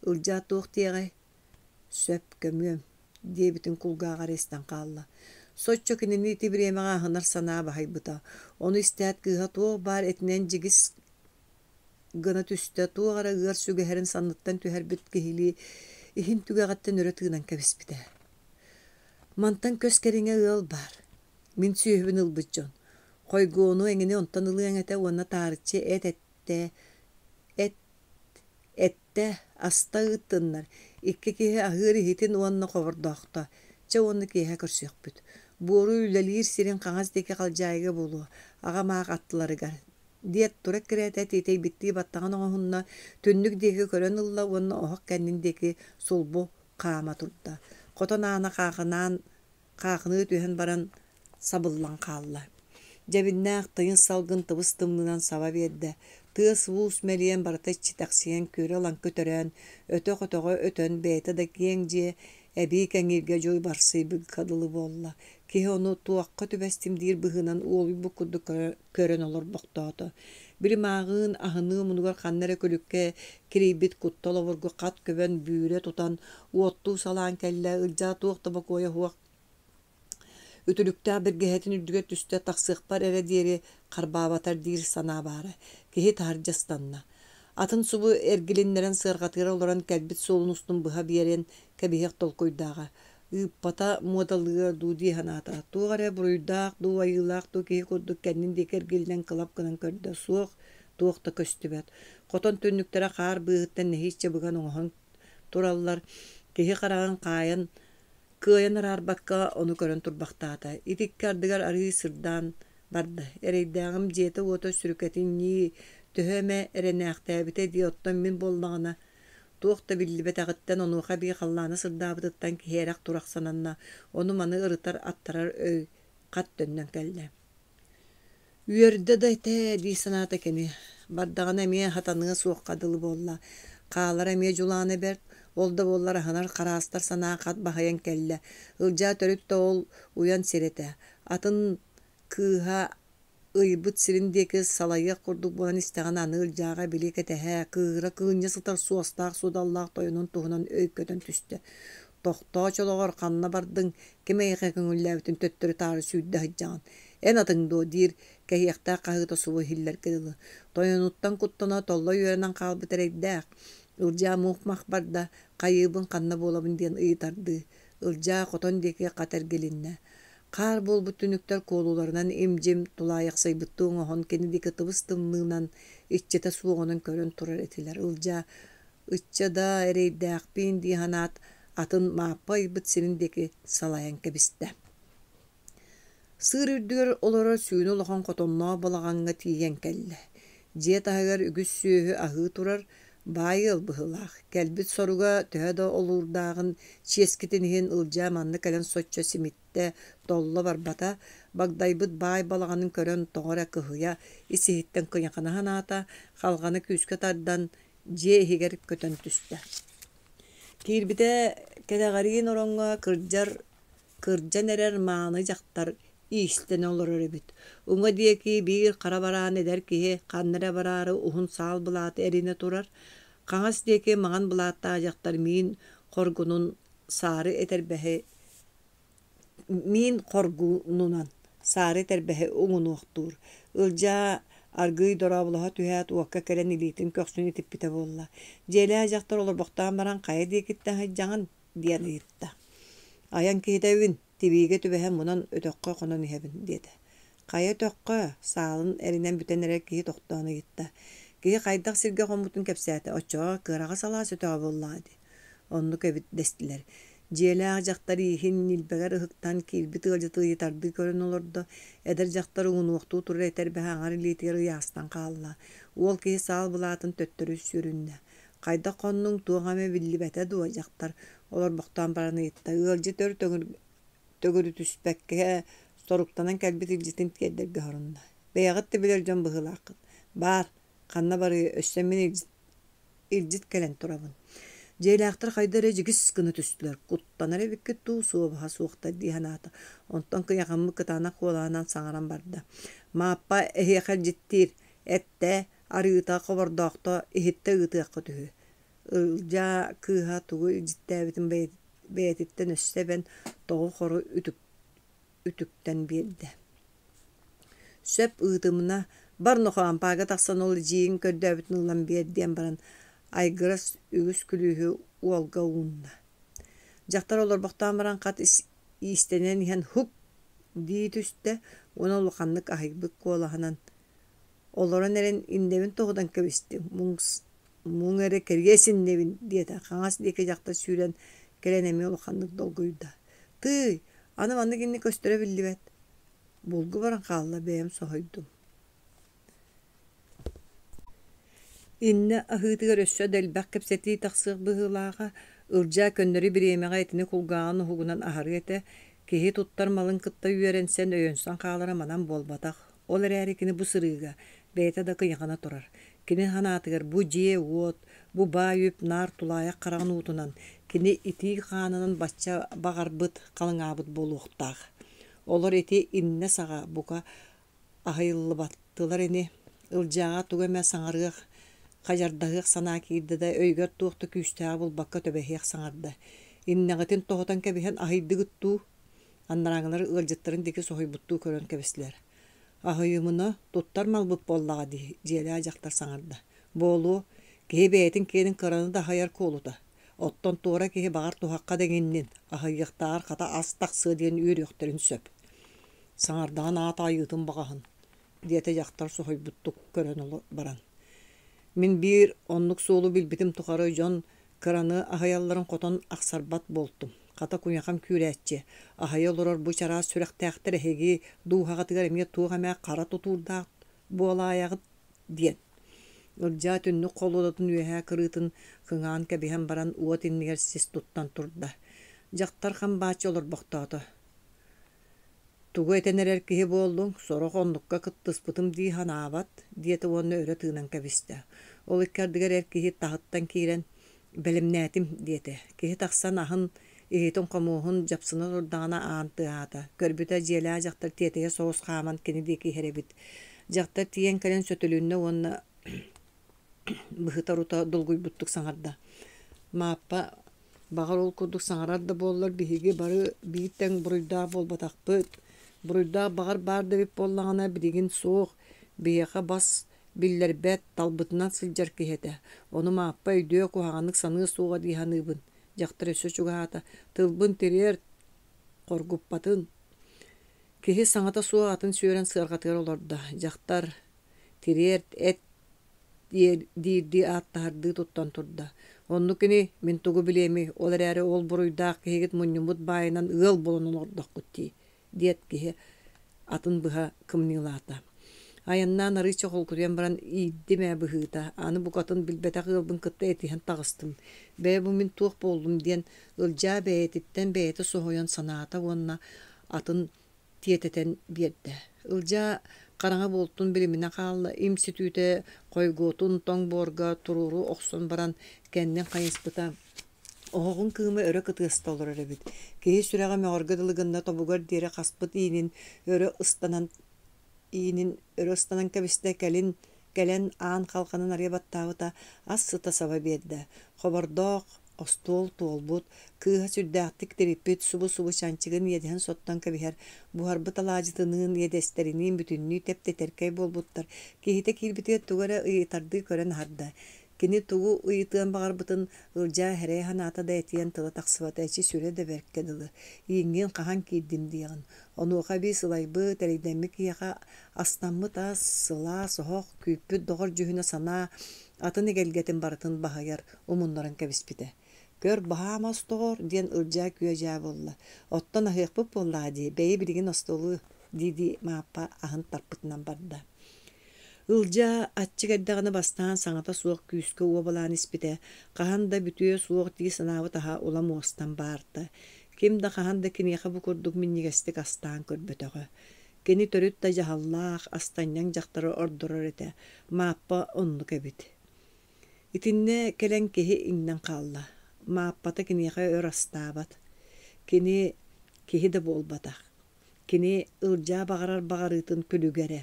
Ылдьаа туох диэҕэй? Сөп, көмүөм, диэбитин кулгааҕа эрэ истэн хаалла. Соччо кинини ити бириэмэҕэ аһынар санаа баһыйбыта. Ону истээт кыыһа туох баар этинэн дьигис гына түстэ, туох эрэ ыар сүгэһэрин санныттан түһэрбит киһилии иһин түгэҕиттэн өрө тыынан кэбиспитэ. Мантан көс кэриҥэ ыал баар. Мин сүөһүбүн ылбыт дьон. Хойгуону эҥини онтон ылыаҥ этэ уонна таарыччы эт эттэ, эт эттэ, аста ыыттыннар. Икки киһи аһыыр иһитин уонна хобордоохто. Чэ уонна киэһэ көрсүөхпүт. Буору үлэлиир сирин хаҥас диэки халдьаайыга буолуо, аҕам аах аттыларыгар диэт тура эккирээтэ тиэтэйбиттии баттаҕын оҥоһунна, түннүк диэки көрөн ылла уонна оһох кэннин диэки сулбу хаама турда. Хотон аана хаахынаан хаахыныы түһэн баран сабыллан хаалла. Дьэбиннээх тыйыс салгын тыбыс тымныынан саба биэрдэ. Тыас-уус мэлийэн барыта иччитэхсийэн күөрэ-лаҥкы төрөөн, өтөх өтөҕө өтөн бэйэтэ да киэҥ дьиэ Эбии кэҥииргэ дьуй барсыйбыкка дылы буолла. Киһи ону туохха түбэстим диир быһыынан уолуйбут курдук көрөн олорбохтоото. Били мааҕыын аһыныы омунугар ханна эрэ күлүккэ кирийбит куттал обургу хат көбөн бүүрэ тутан уоттуу салаан кэллэ, Ылдьаа туох да бокуойа суох үтүлүктээх бэргэһэтин үрдүгэр түстэ, тахсыахпар эрэ диэри харбаабатар диир санаа баара. Киһи таһырдьа ыстанна. Атын субу эргилиннэрэн сыарҕатыгар олорон кэлбит суолун устун быһа биэрэн кэбиһиэх толкуйдааҕа. Ыыппата муодалыа дуу дии санаата. Туох эрэ буруйдаах дуу, айыылаах дуу киһи курдук кэннин диэки эргиллэн кылап гынан көрдө. Суох, туох да көстүбэт. Хотон түннүктэрэ хаар быыһыттан нэһииччэ быган оҥоһон тураллар. Киһи хараҕын хаайан Кыайан араарбакка ону көрөн турбахтаата. Ити икки ардыгар арыый сырдаан барда. Эрэйдээҕим дьиэтэ-уота сүрүкэтиннии төһө эмэ эрэнээхтээбитэ дии, оттон мин буоллаҕына туох да биллибэтэҕиттэн, онуоха эбии халлаана сырдаабытыттан киһи эрэх-турах сананна, ону-маны ырытар, аттарар өй хат төннөн кэллэ. Үөрдэ да этэ дии санаата кини. Бардаҕына эмиэ хатаныа суохха дылы буолла. Хаалара эмиэ дьулаана бэрт, ол да буоллар аһынар хараастар санаа хат баһыйан кэллэ. Ылдьаа төрүт да ол уйан сир этэ. Атын кыыһа ыйбыт сирин диэки салайыах курдук буолан истэҕинэ аны Ылдьааҕа били кэтэһэ, кыыһыра кыынньа сытар суостаах-суодаллаах тойонун туһунан өй көтөн түстэ. Тохтоо чолоҕор ханна бардыҥ, ким эйиэхэ көҥүллээбитин төттөрү-таары сүүрдэ сылдьаҕын. Эн атыҥ дуо диир кэһиэхтээх хаһыыта субу иһиллэргэ дылы. Тойонуттан куттана толло үөрэнэн хаалбыт эрэйдээх. Ылдьаа мух-мах барда, хайыыбын ханна буолабын диэн ыйытардыы. Ылдьаа хотон диэки хат эргилиннэ. Хаар буолбут түнүктэр куолуларынан им-дьим тулаайахсыйбыттыы оҥоһон кини диэки тыбыс-тымныынан, иччитэ суоҕунан көрөн турар этилэр. Ылдьаа Ычча да эрэйдээхпиин дии санаат, атын Мааппа ыйбыт сирин диэки салайан кэбистэ. Сыыр үрдүгэр олорор сүүнэ улахан хотонноох балаҕаҥҥа тиийэн кэллэ. Дьиэ таһыгар үгүс сүөһү аһыы турар, баай ыал быһыылаах. Кэлбит соруга төһө да олуурдааҕын чиэскитин иһин Ылдьаа манна кэлэн соччо симиттэ, толло барбата, багдайбыт баай балаҕанын көрөн тоҕо эрэ кыһыйа, ис-иһиттэн кыйахана санаата, халҕаны күүскэ тардан дьиэ иһигэр көтөн түстэ. Киирбитэ кэтэҕэриин ороҥҥо кырдьар кырдьан эрэр мааны дьахтар иистэнэ олорор эбит. Уҥа диэки биир хара бараан эдэр киһи ханна эрэ бараары уһун саал былааты эринэ турар. Хаҥас диэки маҥан былааттаах дьахтар миин хоргунун саары этэрбэһи Миин хоргунунан саары этэрбэһи уҥунуохтуур. Ылдьаа аргыый дорооболоһо түһээт, уокка кэлэн илиитин көхсүн итиппитэ буолла. Дьиэлээх дьахтар олорбохтоон баран хайа диэкиттэн сылдьаҕын диэн ыйытта. Айан киһитэбин, тибиигэ түбэһэн мунан өтөххө хонон иһэбин диэтэ. Хайа өтөххө, саалын эринэн бүтэн эрэр киһи тохтоон ыйытта. Киһи хайдах сиргэ хоммутун кэпсээтэ, оччоҕо кыараҕас алаас өтөҕө буоллаҕа дии. Оннук эбит дэстилэр. Дьиэлээх дьахтар ииһин ньилбэгэр ыһыктан киирбит ыалдьыты ыйытардыы көрөн олордо. Эдэр дьахтар уҥунуохтуу турар этэрбэһэ аҥар илиитигэр ыйаастан хаалла. Уол киһи саал былаатын төттөрү сүөрүннэ. Хайдах хоннуҥ, туох эмэ биллибэтэ дуо дьахтар олорбохтоон баран ыйытта. Ыалдьыт өр төгүрүтүспэккэ соруктанан кэлбит илдьитин тиэрдэргэ сорунна. Бэйэҕит да билэр дьон быһыылааххыт. Баар, ханна барыы, өссө мин илдьит кэлэн турабын. Дьиэлээхтэр хайда эрэ дьигис гына түстүлэр, куттанар эбиккит дуу, суобаһа суохтар дии санаата. Онтон кыйахаммыт кытаанах куолаһынан саҥаран барда. Мааппа эһиэхэ илдьиттиир, эттэ, арыыта, хобордоохто, иһиттэ ыытыаххыт үһү. Ылдьаа кыыһа тугу илдьиттээбитин бэйэтиттэн өссө эбэн тоҕу-хору үтүктэн биэрдэ. Сөп ыытымына, бар нохоо ампаарга тахсан ол эдьиийиҥ көрдөөбүтүн ылан биэр диэн баран айгырас үгүс күлүүһү уолга уунна. Дьахтар олорбохтоон баран хат иистэнэн иһэн һук дии түстэ уонна улаханнык аһыйбыт куолаһынан олорон эрэн иннэбин тоһутан кэбистим муҥ эрэ кэриэс иннэбин диэтэ хаҥас диэки дьахтар сүүрэн кэлэн эмиэ улаханнык долгуйда тыый аны маннык инник көстөрө биллибэт булгу баран хаалла бэйэм соһуйдум Иннэ аһыытыгар өссө да элбэх кэпсэтии тахсыах быһыылааҕа, Ылдьаа көннөрү бириэмэҕэ итини кулгааҕын уһугунан аһарыа этэ, киһи туттар малын кытта үөрэнсэн, өйөнсөн хаалара манан буолбатах. Ол эрээри кини бу сырыыга бэйэтэ да кыйахана турар. Кини санаатыгар бу дьиэ-уот, бу баай үп наар тулаайах хараҕын уутунан, кини итии хаанынан бачча баҕарбыт, халыҥаабыт буолуохтаах. Олор ити иннэ саҕа, бука, аһыйыллыбаттылар ини. Ылдьааҕа тугу эмэ саҥарыах, хадьардаһыах санаа киирдэ да, өйүгэр туох да күүстээҕи булбакка төбөһүөх саҥарда: «Иннэҕитин тоһутан кэбиһэн аһыйдыгыт дуу?» Анарааҥҥылар ыалдьыттарын диэки соһуйбуттуу көрөн кэбистилэр. «Аһыйымына, туттар малбыт буоллаҕа дии», дьиэлээх дьахтар саҥарда. «Буолуо, киһи бэйэтин киэнин кыраны да аһыйар куолута. Оттон туора киһи баҕар туһахха да иҥиннин, аһыйыахтааҕар хата ас тахсыа диэн үөрүөхтэрин сөп. Саҥардаҕын аата айыытын баҕаһын», диэтэ дьахтар соһуйбуттук көрөн баран. «Мин биир оннук суолу билбитим тухары дьон кыраны аһыйалларын хотон ахсарбат буолтум. Хата куйахам күүрээччи, аһыйа олорор бу чараас сүрэхтээхтэр эһиги дууһаҕытыгар эмиэ туох эмэ хара тутуурдаах буолаайаҕыт диэн. Ылдьаа түннүк холуодатын үөһээ кырыытын кыҥаан кэбиһэн баран уот иннигэр сис туттан турда. Дьахтар хам бааччы олорбохтоото. «Тугу этэн эрэр киһи буоллуҥ, сорох оннукка кыттыспытым дии санаабат» диэтэ уонна өрө тыынан кэбистэ. Ол икки ардыгар эр киһи таһыттан киирэн «Бэлэмнээтим» диэтэ. Киһи тахсан аһын, иһитин-хомуоһун дьапсына турдаҕына аан тыаһаата. Көрбүтэ дьиэлээх дьахтар тиэтэйэ соҕус хааман кини диэки иһэр эбит. Дьахтар тиийэн кэлэн сөтөлүннэ уонна быһыта-орута долгуйбуттук саҥарда: «Мааппа, баҕар ол курдук саҥарар да буоллар биһиги бары биир тэҥ буруйдаах буолбатахпыт. Буруйдаах баҕар баар да эбит буоллаҕына билигин суох, биһиэхэ бас биллэрбэт, талбытынан сылдьар киһи этэ. Ону Мааппа өйдүө, куһаҕаннык саныа суоҕа дии саныыбын». Дьахтар өссө чугаһаата: «Тылбын тириэрт, хоргуппатын». Киһи саҥата суох атын сүөрэн сыарҕатыгар олордо. Дьахтар «Тириэрт, эт» диирдии ааттаһардыы туттан турда. «Оннук ини, мин тугу билиэмий, ол эрээри ол буруйдаах киһигит мунньуммут баайынан ыал буолан олордоххут дии» диэт киһи атын быһа кымньыылаата. Айаннаан арыычча холкутуйан баран иирдим ээ быһыыта, аны букатын билбэтэх ыалбын кытта этиһэн таҕыстым. Бэйэ бу мин туох буоллум диэн Ылдьаа бэйэтиттэн бэйэтэ соһуйан санаата уонна атын тиэтэтэн биэрдэ. Ылдьаа хараҥа буолтун билиминэ хаалла, им сүтүүтэ хойгуотун тоҥ буорга туруору охсон баран кэннин хайыспыта Оһоҕун кыыма өрө кытыаста олорор эбит. Киһи сүрэҕэ мөҕөргө дылы гынна тобугар диэри хаспыт иинин өрө ыстанан иинин өрө ыстанан кэбистэ, кэлин кэлэн аан халҕанын арыйа баттаабыта, ас сыта саба биэрдэ. Хобордоох остуол туолбут, кыыһа сүрдээхтик тириппит, субу-субу чанчыгын иэдэһин соттон кэбиһэр, буһарбыт алаадьытыныын, иэдэстэриниин бүтүннүү тэп-тэтэркэй буолбуттар. Киһитэ киирбитигэр тугу эрэ ыйытардыы көрөн аһарда. Кини тугу ыйытыан баҕарбытын Ылдьаа эһэрэй санаата да этиэн тыла тахсыбата эчи сүрэ да бэркэ дылы, ииҥҥин хаһан киирдим диэҕин. Онуоха эбии сылайбыт, эрэйдэммит киһиэхэ астаммыт ас, сылаас оһох, күүппүт доҕор дьүһүнэ санаа атын эгэлгэтин барытын баһыйар, умуннаран кэбиспитэ. «Көр, баһаам ас доҕор» диэн Ылдьаа күө-дьаа буолла. «Оттон аһыахпыт буоллаҕа дии, бэйи билигин остуолу» дии-дии Мааппа аһын тарпытынан барда. Ылдьаа аччык эрдэҕинэ бастаан саҥата суох күүскэ уобалаан испитэ, хаһан да бүтүө суох дии санаабыт аһа улам уостан баарта. Ким да хаһан да киниэхэ бу курдук минньигэстик астаан көрбөтөҕө. Кини төрүт да дьаһаллаах, астанньаҥ дьахтары ордорор этэ, Мааппа оннук эбит. Итиннэ кэлэн киһи иҥнэн хаалла. Мааппата киниэхэ өр астаабат. Кини киһи да буолбатах. Кини Ылдьаа баҕарар баҕарыытын күлүгэ эрэ.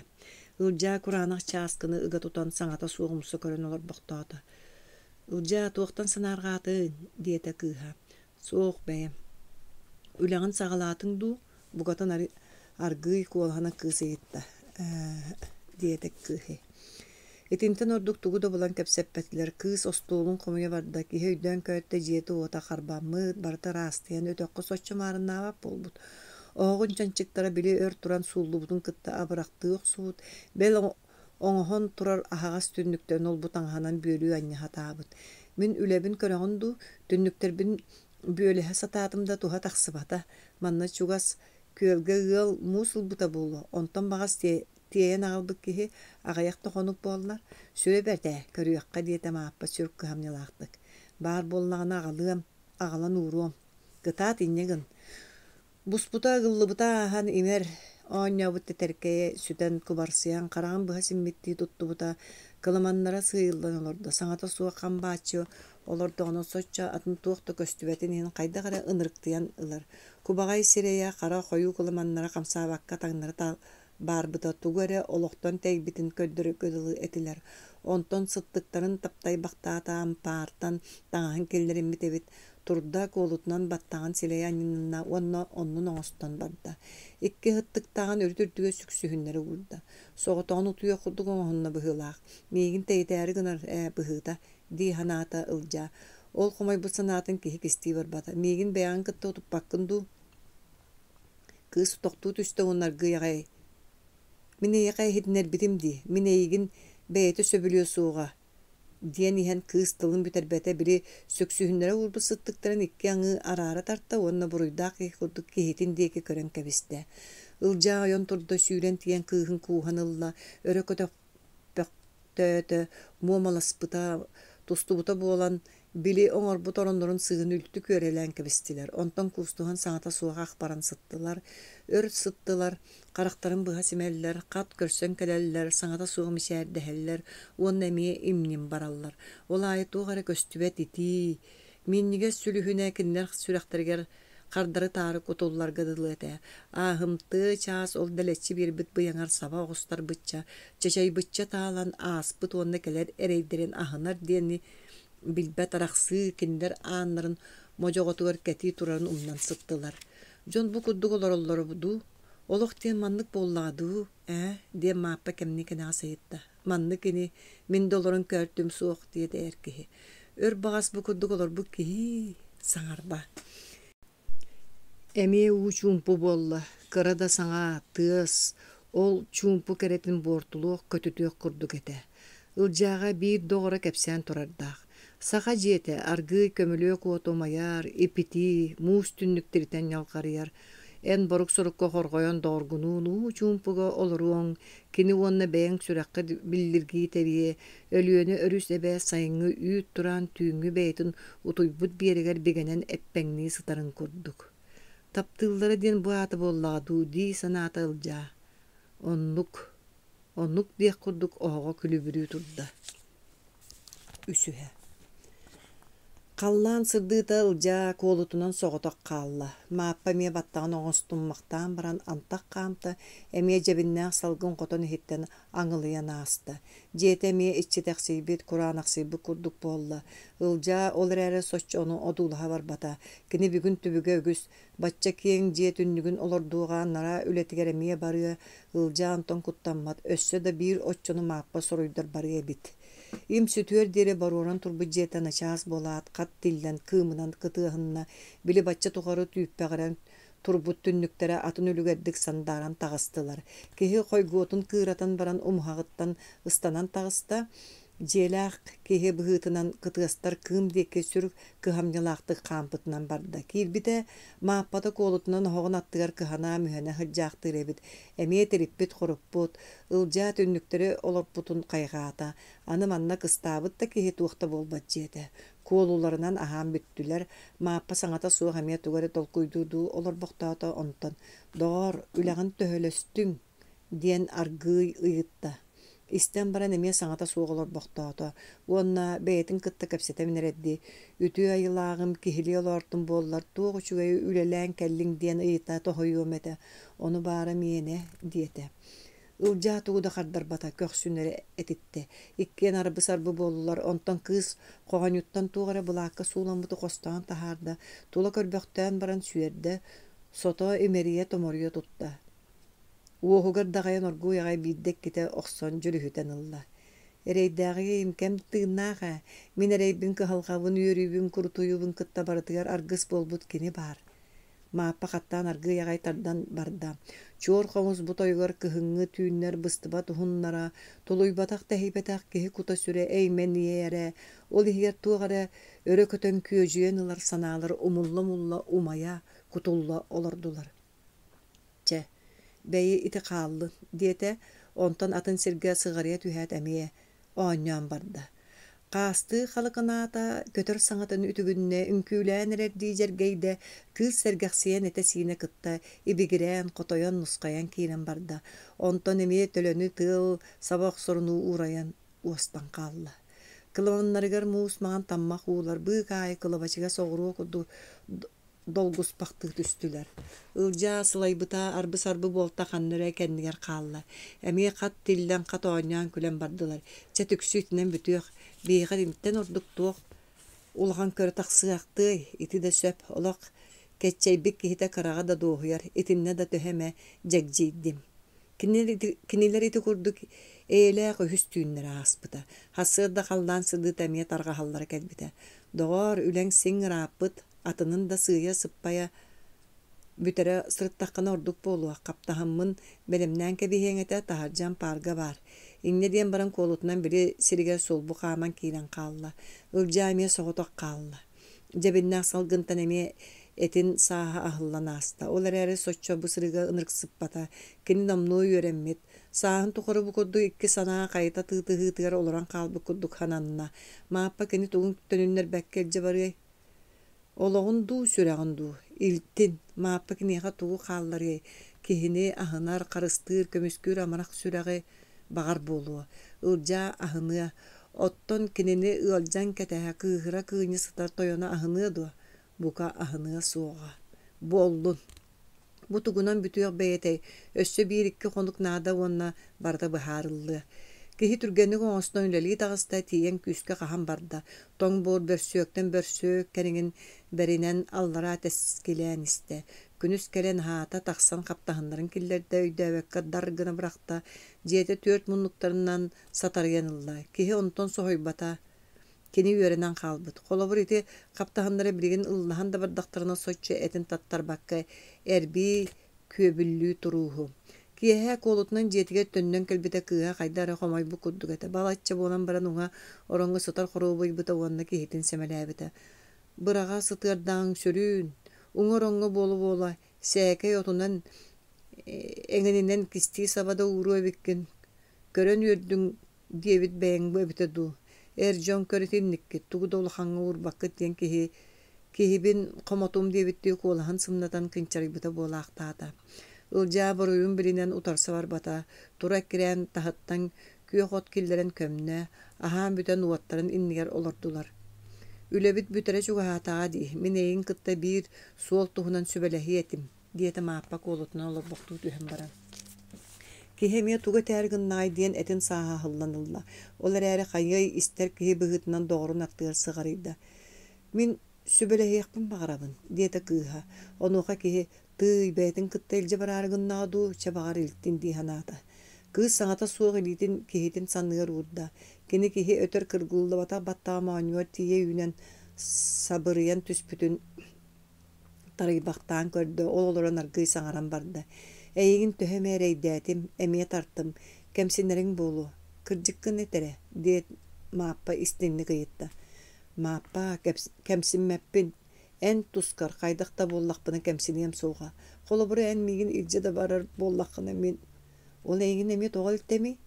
Ылдьаа кураанах чааскыны ыга тутан саҥата суох умса көрөн олорбохтоото. «Ылдьаа, туохтан санаарҕаатыҥ?» диэтэ кыыһа. «Суох бэйэм». «Үлэҕин саҕалаатыҥ дуу?» букатын аргыый куолаһынан кыыс ыйытта. «Ээ» диэтэ кыыһы. Итинтэн ордук тугу да булан кэпсэппэтилэр, кыыс остуолун хомуйа барда, киһи өйдөөн көртө дьиэтэ-уота харбаммыт, барыта ыраастыйан өтөххө соччо маарыннаабат буолбут. Оһоҕун чанчыктара били өр туран сууллубутун кытта абырахтыы охсубут, бэл оҥоһон турар аһаҕас түннүктэрин олбу таҥаһынан бүөлүү анньа сатаабыт. Мин үлэбин көрөҕүн дуу, түннүктэрбин бүөлэһэ сатаатым да туһа тахсыбата, манна чугас күөлгэ ыал муус ылбыта буолуо, онтон баҕас Тиэйэн аҕалбыт киһи аҕыйах да хонук буоллар, сүрэ бэрт ээ, көрүөххэ диэтэ Мааппа сүр кыһамньылаахтык. Баар буоллаҕына аҕалыам, аҕалан ууруом. Кытаат инньэ гын. Буспута ыгыллыбыта ааһан имэр, Оонньообут тэтэркэйэ сүтэн, кубарсыйан, хараҕын быһа симмиттии туттубута, кыламаннара сыыйыллан олордо. Саҥата суох хам бааччы олордоҕуна соччо атын туох да көстүбэтин иһин хайдах эрэ ынырыктыйан ылар. Кубаҕай сирэйэ, хара хойуу кыламаннара хамсаабакка таҥнары баарбыта тугу эрэ олохтон тэйбитин көрдөрөргө дылы этилэр. Онтон сыттыктарын таптайбахтаата, ампаартан таҥаһын киллэриммит эбит. Турда, куолутунан баттаҕын силэйэ анньынна уонна оннун оҥостон барда. Икки ыһыттыктааҕын үрүт үрдүгэр сүксүһүннэри уурда. Соҕотоҕун утуйуох курдук оҥоһунна быһыылаах. Миигин тэйитээри гынар ээ, быһыыта, дии санаата Ылдьаа. Ол хомойбут санаатын киһи кистии барбата. Миигин бэйэҕин кытта утуппаккын дуу? Кыыс тохтуу түстэ уонна аргыый аҕай «Мин эйиэхэ иһитиннэрбитим дии, мин эйигин бэйэтэ сөбүлүө суоҕа» диэн иһэн кыыс тылын бүтэрбэтэ, били сүксүһүннэрэ уурбут сыттыктарын икки аҥыы араара тарта уонна буруйдаах киһи курдук киһитин диэки көрөн кэбистэ. Ылдьаа ойон турда, сүүрэн тиийэн кыыһын кууһан ылла, өрө көтөхпөхтөөтө, муомаласпыта, тустубута буолан, били оҥорбут ороннорун сыыһын үлтү күөрэлээн кэбистилэр. Онтон куустуһан саҥата суох ах баран сыттылар. Өр сыттылар, харахтарын быһа симэллэр, хат көрсөн кэлэллэр, саҥата суох мичээрдэһэллэр уонна эмиэ имньин бараллар. Ол аайы туох эрэ көстүбэт итии, минньигэс сүлүһүнэ кинилэр сүрэхтэригэр хардары-таары кутулларга дылы этэ. Ааһымтыа чаас ол дэлэччи биэрбит быйаҥар саба оҕустарбычча, чачайбычча таалан ааспыт уонна кэлэр эрэйдэрин аһынар диэни билбэт арахсыы кинилэр ааннарын модьоҕотугар кэтии турарын умнан сыттылар. Дьон бу курдук олороллоро дуу? Олох диэн маннык буоллаҕа дуу, ээ? диэн Мааппа кэмниэ кэнэҕэс ыйытта. Маннык ини, мин да олорон көөртүм суох, диэтэ эр киһи. Өр баҕас бу курдук олорбут киһи саҥарба. Эмиэ уу чуумпу буолла, кыра да саҥа, тыас, ол чуумпу кэрэтин буортулуох, көтүтүөх курдук этэ. Ылдьааҕа биир доҕоро кэпсээн турардаах. Саха дьиэтэ аргыый көмүлүөк уота умайар, ипитии, муус түннүк тиритэн ньалҕарыйар. Эн борук-сорукка хорҕойон доҕоргунуун уу чуумпуга олоруоҥ, кини уонна бэйэҥ сүрэххит биллиргии тэбиэ, Өлүөнэ өрүс эбэ сайыҥҥы үүт тураан түүҥҥү бэйэтин утуйбут биэрэгэр бигэнэн эппэҥнии сытарын курдук. Таптыыллара диэн бу аата буоллаҕа дуу дии санаата Ылдьаа. Оннук, оннук диэх курдук оһоҕо күлүбүрүү турда. Үсүһэ. Халлаан сырдыыта Ылдьаа куолутунан соҕотох хаалла. Мааппа эмиэ баттаҕын оҥостуммахтаан баран антах хаамта, эмиэ дьэбиннээх салгын хотон иһиттэн аҥылыйан ааста. Дьиэтэ эмиэ иччитэхсийбит, кураанахсыйбыт курдук буолла. Ылдьаа ол эрээри соччо ону одуулаһа барбата. Кини бүгүн түбүгэ үгүс, бачча киэҥ дьиэ түннүгүн олордуоҕа анараа үлэтигэр эмиэ барыа, Ылдьаа онтон куттаммат, өссө да биир оччону Мааппа соруйдар барыа эбит. Им сүтүөр диэри боруоран турбут дьиэтэ начаас буолаат, хат тиллэн, кыымынан кытыаһынна, били бачча тухары түүппэҕирэн турбут түннүктэрэ атын үлүгэрдик сандааран таҕыстылар. Киһи хойгуотун кыыратан баран умуһаҕыттан ыстанан таҕыста. Дьиэлээх киһи быһыытынан кытыастар кыым диэки сүр кыһамньылаахтык хаампытынан барда. Киирбитэ, Мааппата куолутунан оһоҕун аттыгар кыһана-мүһэнэ сылдьаахтыыр эбит. Эмиэ тириппит-хоруппут, Ылдьаа түннүктэри олорпутун хайҕаата. Аны манна кыстаабыт да киһи туох да буолбат дьиэтэ. Куолуларынан аһаан бүттүлэр. Мааппа саҥата суох эмиэ тугу эрэ толкуйдуу олорбохтоото, онтон: «Доҕоор, үлэҕин төһөлөстүҥ?» диэн аргыый ыйытта. Истэн баран эмиэ саҥата суох олорбохтоото уонна бэйэтин кытта кэпсэтэбин эрэрдии: «Үтүө айылааҕым, киһилии олоортум буоллар, туох үчүгэйи үлэлээн кэллиҥ диэн ыйыта тоһуйуом этэ, ону баара миэнэ» диэтэ. Ылдьаа тугу да хардарбата, көхсүн эрэ этиттэ. Иккиэн арбы-сарбы буоллулар, онтон кыыс хоонньуттан туох эрэ былаакка сууламмыты хостоон таһаарда, тула көрбөхтөөн баран сүөрдэ, сото имэрийэ-томоруйа тутта. Уоһугар даҕайан оргууй аҕай биирдэ-иккитэ охсон дьүрүһүтэн ылла. Эрэйдээҕи кэм тыыннаах ээ, мин эрэйбин, кыһалҕабын, үөрүүбүн, курутуйуубун кытта барытыгар аргыс буолбут кини баар. Мааппа хаттаан аргыый аҕай тардан барда. Чуор хомус бу тойугар кыһыҥҥы түүннэр быстыбат уһуннара, тулуйбатах-тэһийбэтэх киһи кута-сүрэ эймэнийэрэ, ол иһигэр туох эрэ өрө көтөн күөдьүйэн ылар санаалар умулла-умулла умайа, кутулла олордулар. Чэ, бэйи ити хааллын, диэтэ, онтон атын сиргэ сыҕарыйа түһээт эмиэ оонньоон барда. Хаастыы халыкынаата, көтөр саҥатын үтүгүннэ, үҥкүүлээн эрэрдии дьэргэйдэ, кыыс сэргэхсийэн этэ-сиинэ кытта ибигирээн, хотойон, нусхайан киирэн барда. Онтон эмиэ төлөнү тыал саба охсорунуу уурайан, уостан хаалла. Кылабаннарыгар муус маҥан таммах уулар быыкаайы кылабачыгас оҕуруо курдук долгуспахтыы түстүлэр. Ылдьаа сылайбыта арбы-сарбы буолта ханна эрэ кэннигэр хаалла. Эмиэ хат тиллэн, хат оонньоон күлэн бардылар. Чэ түксү итинэн бүтүөх, биһиэхэ итинтэн ордук туох улахан көрө тахсыахтыай, ити да сөп, олох кэччэйбит киһитэ кыраҕа да дуоһуйар, итиннэ да төһө эмэ дьэгдьийдим. Кинилэр ити курдук эйэлээх үһүс түүннэрэ ааспыта. Сарсыарда халлаан сырдыыта эмиэ тарҕаһаллара кэлбитэ. Доҕоор, үлэҥ син ырааппыт, атынын да сыыйа-сыппайа бүтэрэ сырыттаххына ордук буолуо, хаптаһыммын бэлэмнээн кэбиһиэҥ этэ, таһырдьа ампаарга баар. Инньэ диэн баран куолутунан били сиригэр сулбу хааман киирэн хаалла. Ылдьаа эмиэ соҕотох хаалла. Дьэбиннээх салгынтан эмиэ этин сааһа аһыллан ааста. Ол эрээри соччо бу сырыыга ынырыксыппата. Кини номнуо үөрэммит. Сааһын тухары бу курдук икки санаа хайыта тыытыһыытыгар олорон хаалбыт курдук сананна. Мааппа кини тугун төнүннэрбэккэ илдьэ барыай? Олоҕун дуу, сүрэҕин дуу? Илтин, Мааппа киниэхэ тугу хаалларыай? Киһини аһынар, харыстыыр, көмүскүүр амарах сүрэҕи баҕар буолуо. Ылдьаа аһыныа. Оттон кинини ыалдьан кэтэһэ, кыыһыра кыынньа сытар тойоно аһыныа дуо? Бука, аһыныа суоҕа. Буоллун. Бу тугунан бүтүөх бэйэтэй, өссө биир-икки хонук наада уонна барыта быһаарыллыа. Киһи түргэнник оҥостон үлэлии таҕыста, тиийэн күүскэ хаһан барда, тоҥ буор бөрсүөктэн бөрсүөк кэриҥин бэринэн аллараа тэскилээн истэ. Күнүс кэлэн аһаата, тахсан хаптаһыннарын киллэрдэ, өйдөөбөккө дар гына бырахта, дьиэтэ түөрт муннуктарынан сатарыйан ылла. Киһи онтон соһуйбата, Кини үөрэнэн хаалбыт. Холобур, ити хаптаһыннара билигин ыллаһан да бардахтарына соччо этин таттарбакка эрбии күөбүллүү турууһу. Киэһэ куолутунан дьиэтигэр төннөн кэлбитэ кыыһа хайда эрэ хомойбут курдук этэ. Балачча буолан баран уҥа ороҥҥо сытар хоруобуйбута уонна киһитин сэмэлээбитэ. Быраҕа сытыардаҕыҥ сүрүүн, уҥа ороҥҥо буола-буола, сээкэй отунан эҥининэн кистии саба да ууруо эбиккин. Көрөн үөрдүҥ диэбит бэйэҥ эбитэ дуу, эр дьон көр итинниккит, тугу да улахаҥҥа уурбаккыт диэн киһи киһибин хомотум диэбиттии куолаһын сымнатан кынчарыйбыта буолаахтаата. Ылдьаа буруйун билинэн утарса барбата, тура эккирээн таһыттан күөх от киллэрэн көмнө, аһаан бүтэн уоттарын иннигэр олордулар. Үлэбит бүтэрэ чугаһаатаҕа дии, мин эйигин кытта биир суол туһунан сүбэлэһиэ этим диэтэ Мааппа куолутунан олорбохтуу түһэн баран. Киһи эмиэ тугу этээри гыннаҕай диэн этин сааһа аһыллан ылла. Ол эрээри хайыай истэр киһи быһыытынан доҕорун аттыгар сыҕарыйда. «Мин сүбэлэһиэхпин баҕарабын», диэтэ кыыһа. Онуоха киһи «Тыый, бэйэтин кытта илдьэ бараары гыннаҕа дуу, чэ баҕар илтин» дии санаата. Кыыс саҥата суох илиитин киһитин санныгар уурда. Кини киһи өтөр кыргыллыбатах баттаҕа моонньугар тиийэ үүнэн сабырыйан түспүтүн Тарыйбахтаан көрдө, ол олорон аргыый саҥаран барда: «Эйигин төһө эмэ эрэйдээтим, эмиэ тартым, кэмсинэриҥ буолуо, кырдьыккын эт эрэ» диэт Мааппа истиҥник ыйытта. «Мааппаа, кэмсиммэппин, эн тускар хайдах да буоллахпына кэмсиниэм суоҕа. Холобура, эн миигин илдьэ да барар буоллаххына мин Ол эйигин эмиэ тоҕо илтэмий?»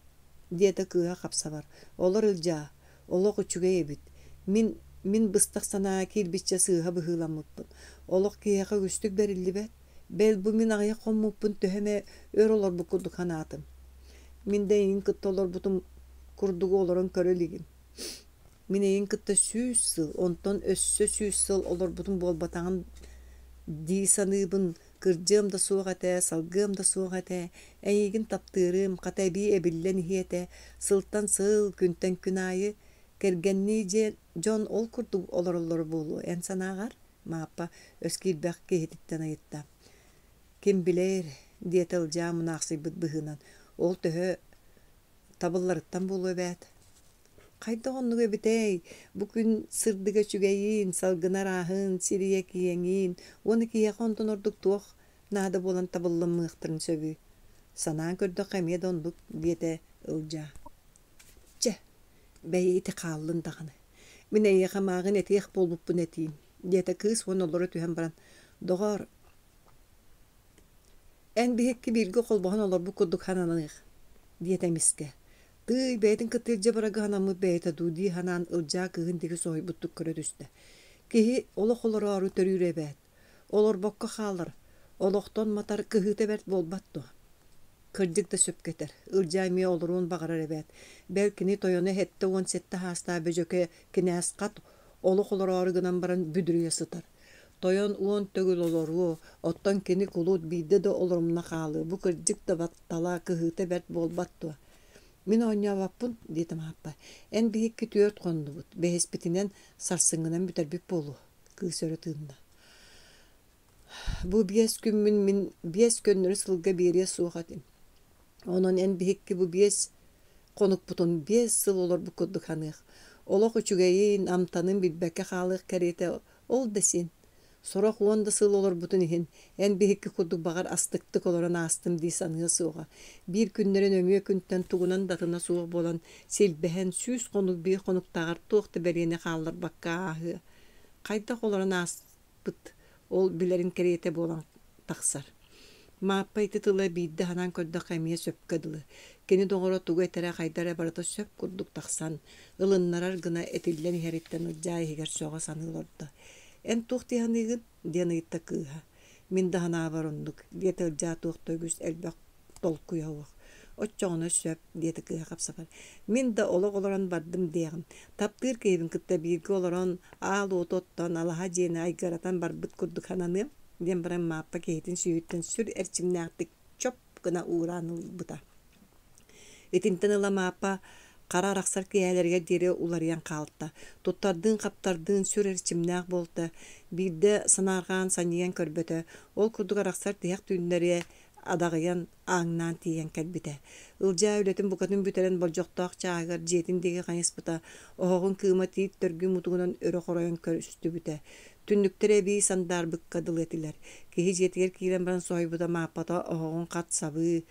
диэтэ кыыһа хапсабар. «Олор Ылдьаа, Олох үчүгэй эбит. Мин мин быстах санаа киирбиччэ сыыһа быһыыламмыппын. Олох киһиэхэ үгүстүк бэриллибэт. Бэл бу мин аҕыйах хоммуппун төһө эмэ өр олорбут курдук санаатым. Мин да эйигин кытта олорбутум курдугу олорон көрө илигим. Мин эйигин кытта 100 сыл, онтон өссө 100 сыл олорбутум буолбатаҕын дии саныыбын Кырдьыам да суох этэ, салгыам да суох этэ, эйигин таптыырым, хата эбии эбиллэн иһиэ этэ, сылтан сыл, күнтэн күн аайы. Кэргэннии дьиэ дьон ол курдук олороллоро буолуо, эн санааҕар? Мааппа өс киирбэх киһититтэн ыйытта. Ким билэр, диэтэ Ылдьаа мунаахсыйбыт быһыынан, ол төһө табылларыттан буолуо эбээт. Хайдах оннук эбитэй, бу күн сырдыга үчүгэйин, салгына ырааһын, сирийэ киэҥин уонна киһиэхэ онтон ордук туох наада буолан табыллыммыахтарын сөбүй? Санаан көрдөххө эмиэ да оннук, диэтэ Ылдьаа. Чэ, бэйи ити хааллын даҕаны. Мин эйиэхэ мааҕын этиэх буолбуппун этиим, диэтэ кыыс уонна олоро түһэн баран, доҕоор, эн биһикки бииргэ холбоһон олорбут курдук сананыах, диэтэ эмискэ. Тыый, бэйэтин кытта илдьэ барарга санаммыт бэйэтэ дуу дии санаан Ылдьаа кыыһын диэки соһуйбуттук көрө түстэ. Киһи олох олороору төрүүр эбээт. Олорбокко хаалар, олохтон матар кыһыыта бэрт буолбат дуо? Кырдьык да сөпкө этэр, Ылдьаа эмиэ олоруон баҕарар эбээт. Бэл кини тойоно 77 саастаах Бөдьөкө кинээс хат олох олороору гынан баран бүдүрүйэ сытар. Тойон 10 төгүл олоруо, оттон кини кулут биирдэ да олорумна хаалыа, бу кырдьык да баттала, кыһыыта бэрт буолбат дуо? Мин оонньообоппун, диэтэ Мааппа. Эн биһикки түөрт хоннубут, бэһиспитинэн сарсыҥҥынан бүтэрбит буолуо, кыыс өрө тыынна. Бу 5 күммүн мин 5 көннөрү сылга биэриэ суох этим. Онон эн биһикки бу 5 хонукпутун 5 сыл олорбут курдук саныах. Олох үчүгэйин, амтанын билбэккэ хаалыах кэриэтэ ол да син. Сорох 10 да сыл олорбутун иһин, эн биһикки курдук баҕар астыктык олорон аастым дии саныа суоҕа. Биир күннэрэ нөҥүө күнтэн тугунан да атына суох буолан, силбэһэн, 100 хонук биир хонуктааҕар туох да бэлиэни хаалларбакка ааһыа. Хайдах олорон ааспыт ол билэрин кэриэтэ буолан тахсар. Мааппа ити тыла биирдэ санаан көрдөххө эмиэ сөпкө дылы. Кини доҕоро тугу этэрэ хайда эрэ барыта сөп курдук тахсан, ылыннарар гына этиллэн иһэриттэн Ылдьаа иһигэр сөҕө саныы олордо. «Эн туох дии саныыгын?» диэн ыйытта кыыһа. «Мин да санаабар оннук», диэтэ Ылдьаа туох да үгүс элбэх толкуйа суох. «Оччоҕуна сөп», диэтэ кыыһа хапсаҕар. «Мин да олох олорон бардым диэҕим. Таптыыр киһибин кытта бииргэ олорон, аал уоту оттон, алаһа дьиэни айгыратан барбыт курдук сананыам», диэн баран Мааппа киһитин сүүһүттэн сүр эрчимнээхтик чоп гына уураан ылбыта. Итинтэн ыла Мааппа хара арахсар киэһэлэригэр диэри уларыйан хаалта. Туттардыын-хаптардыын сүр эрчимнээх буолта. Биирдэ санаарҕаан санньыйан көрбөтө. Ол курдук арахсар тиһэх түүннэри адаҕыйан, ааҥнаан тиийэн кэлбитэ. Ылдьаа үлэтин букатын бүтэрэн болдьохтоох чааһыгар дьиэтин диэки хайыспыта, оһоҕун кыыма тиит төргүү мутугунан өрө хоройон көрүстүбүтэ. Түннүктэрэ эбии сандаарбыкка дылы этилэр. Киһи дьиэтигэр киирэн баран соһуйбута Мааппата оһоҕун хат сабыы,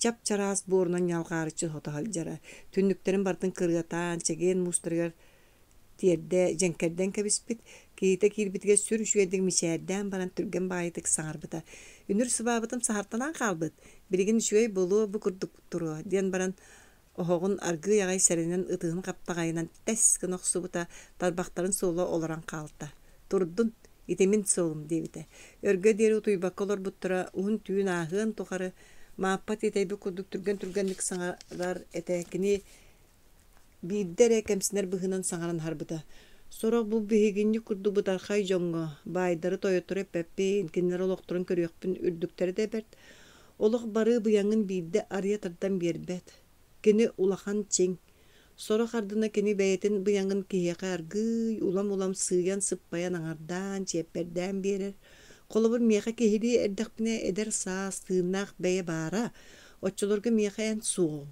чап-чараас буорунан ньалҕаарыччы сото сылдьара. Түннүктэрин барытын кырыатаан, чэгиэн муустарыгар тиэрдэ дьэҥкэрдэн кэбиспит, киһитэ киирбитигэр сүр үчүгэйдик мичээрдээн баран түргэн баҕайытык саҥарбыта: «Үнүр сыбаабытым саһартанан хаалбыт, билигин үчүгэй буолуо бу курдук туруо» диэн баран оһоҕун аргыый аҕай сэрэнэн ытыһын хаптаҕайынан тэс гына охсубута, тарбахтарын суола олорон хаалта. «Турдун, ити мин суолум» диэбитэ. Өргө диэри утуйбакка олорбуттара уһун түүн ааһыан тухары Мааппа тиэтэйбит курдук түргэн-түргэнник саҥарар этэ. Кини Биирдэ эрэ кэмсинэр быһыынан саҥаран аһарбыта: «Сорох бу биһигинньик курдук бытархай дьоҥҥо, баайдары-тойоттору эппэппин, кинилэр олохторун көрүөхпүн үрдүктэрэ да бэрт. Олох бары быйаҥын биирдэ арыйа тардан биэрбэт. Кини улахан чиҥ. Сорох ардына кини бэйэтин быйаҥын киһиэхэ аргыый улам-улам сыыйан-сыппайан аҥардаан, чиэппэрдээн биэрэр. Холобур, миэхэ киһилии эрдэхпинэ эдэр саас, тыыннаах бэйэ баара, оччолорго миэхэ эн суоҕуҥ.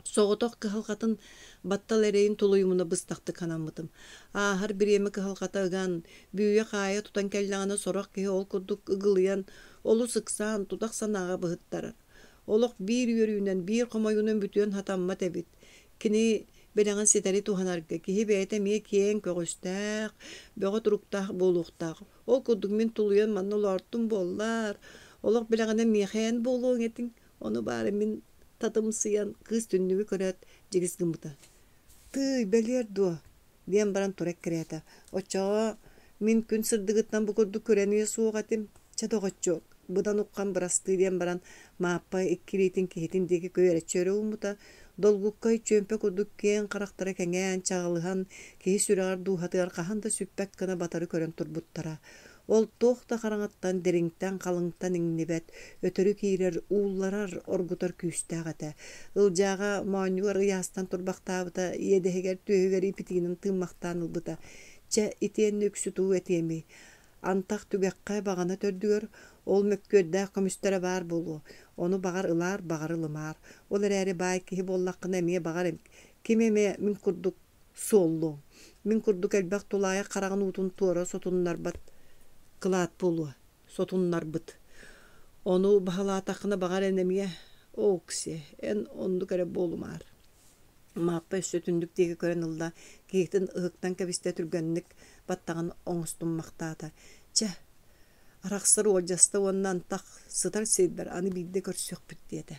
Соҕотох кыһалҕатын баттал эрэйин тулуйумуна быстахтык санаммытым. Ааһар бириэмэ кыһалҕата ыган, бүүйэ-хаайа тутан кэллэҕинэ сорох киһи ол курдук ыгылыйан, олус ыксаан, тутах санааҕа быһыттарар. Олох биир үөрүүнэн, биир хомойуунан бүтүөн сатаммат эбит. Кини бэлэҕин ситэри туһанарга киһи бэйэтэ эмиэ киэҥ көҕүстээх, бөҕө туруктаах буолуохтаах. Ол курдук мин тулуйан манна олоортум буоллар, олох бэлэҕинэн миэхэ эн буолуоҥ этиҥ, ону баара мин татымсыйан кыыс түннүгү көрөөт дьигис гыммыта: «Тыый, бэлиэр дуо?» диэн баран тура эккирээтэ: «Оччоҕо мин күн сырдыгыттан бу курдук күрэниэ суох этим. Чэ, доҕоччуок, быдан уххан бырастыы» диэн баран Мааппа икки илиитин киһитин диэки күөрэччи өрө ууммута, долгуккай чүөмпэ курдук киэҥ харахтара кэҥээн, чаҕылыһан, киһи сүрэҕэр дууһатыгар хаһан да сүппэт гына батары көрөн турбуттара. Ол туох да хараҥаттан, дириҥтэн, халыҥтан иҥнибэт, өтөрү киирэр, уулларар, оргутар күүстээх этэ. Ылдьааҕа моонньугар ыйаастан турбахтаабыта, иэдэһигэр, түөһүгэр ипитигинэн тыыммахтаан ылбыта. Чэ, итиэннэ үксү тугу этиэмий? Антах түгэххэ баҕана төрдүгэр ол мөккүөрдээх көмүстэрэ баар буолуо. Ону баҕар ылаар, баҕар ылымаар. Ол эрээри баай киһи буоллаххына эмиэ баҕар ким эмэ мин курдук суоллуоҥ. Мин курдук элбэх тулаайах хараҕын уутун туора сотуннарбат кылаат буолуо, сотуннарбыт. Ону баһылаатаххына баҕар эн эмиэ Оокси, эн оннук эрэ буолумаар. Мааппа өссө түннүк диэки көрөн ылла, киһитин ыһыктан кэбистэ түргэнник баттаҕын оҥостуммахтаата. Чэ, арахсар уолдьаста уонна антах сытар сирбэр аны биирдэ көрсүөхпүт диэтэ.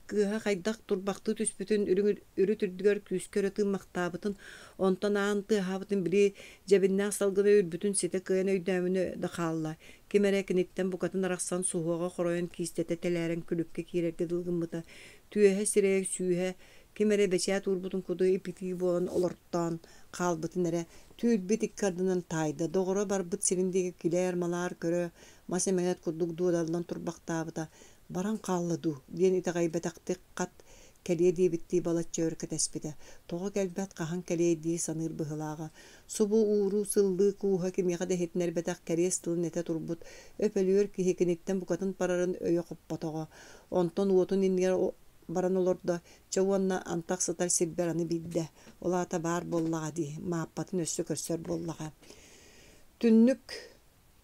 Кыыһа хайдах турбахтыы түспүтүн, үрүҥ үрүт үрдүгэр күүскэ өрө тыыммахтаабытын, онтон аан тыаһаабытын били дьэбиннээх салгына үрбүтүн ситэ кыайан өйдөөмүнэ да хаалла. Ким эрэ киниттэн букатын арахсан суһуоҕа хоройон киистэтэ тэлээрэн күлүккэ киирэргэ дылы гыммыта. Түөһэ, сирэйэ, сүүһэ ким эрэ бэчээт уурбутун курдук ипитии буолан олортоон хаалбытын эрэ түүл-бит икки ардынан таайда. Доҕоро барбыт сирин диэки килээр-малаар көрө, мас эмэгэт курдук дуодаллан турбахтаабыта. Баран хаалла дуу диэн итэҕэйбэтэхтик хат кэлиэ диэбиттии балачча өр кэтэспитэ. Тоҕо кэлбэт, хаһан кэлиэй дии саныыр быһыылааҕа. Субу ууруу-сыллыы кууһа кимиэхэ да иһитиннэрбэтэх кэриэс тылын этэ турбут өп-өлүөр киһи киниттэн букатын барарын өйө хоппотоҕо. Онтон уотун иннигэр баран олордо, чэ уонна антах сытар сирбэр аны биирдэ, ол аата баар буоллаҕа дии, Мааппатын өссө көрсөр буоллаҕа. Түннүк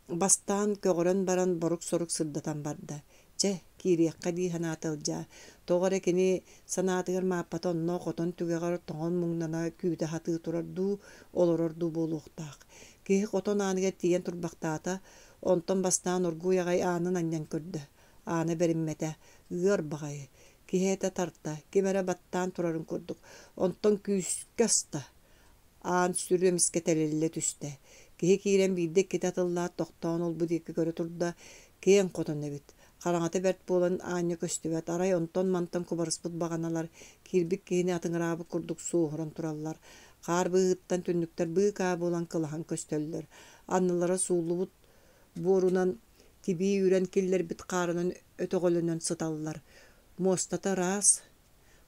Бастаан көҕөрөн баран борук-сорук сырдатан барда: «Чэ, киириэххэ» дии санаата Ылдьаа. Тоҕо эрэ кини санаатыгар Мааппата онно хотон түгэҕэр тоҥон муҥнана күүтэ сатыы турар дуу, олорор дуу буолуохтаах. Киһи хотон ааныгар тиийэн турбахтаата, онтон бастаан оргууй аҕай аанын анньан көрдө. Аана бэриммэтэ, ыар баҕайы. Киһи этэ тарта, ким эрэ баттаан турарын курдук. Онтон күүскэ аста. Аан сүрү эмискэ тэлэллэ түстэ. Киһи киирэн биирдэ-иккитэ атыллаат тохтоон олбу диэки көрө турда, киэҥ хотон эбит. Хараҥата бэрт буолан аанньа көстүбэт, арай онтон-мантан кубарыспыт баҕаналар киирбит киһини атыҥыраабыт курдук суоһуран тураллар. Хаар быыһыттан түннүктэр быыкаа буолан кылаһан көстөллөр. Аннылара сууллубут буорунан тибии үрэн киллэрбит хаарынан өтөҕөлөнөн сыталлар. Муостата ыраас,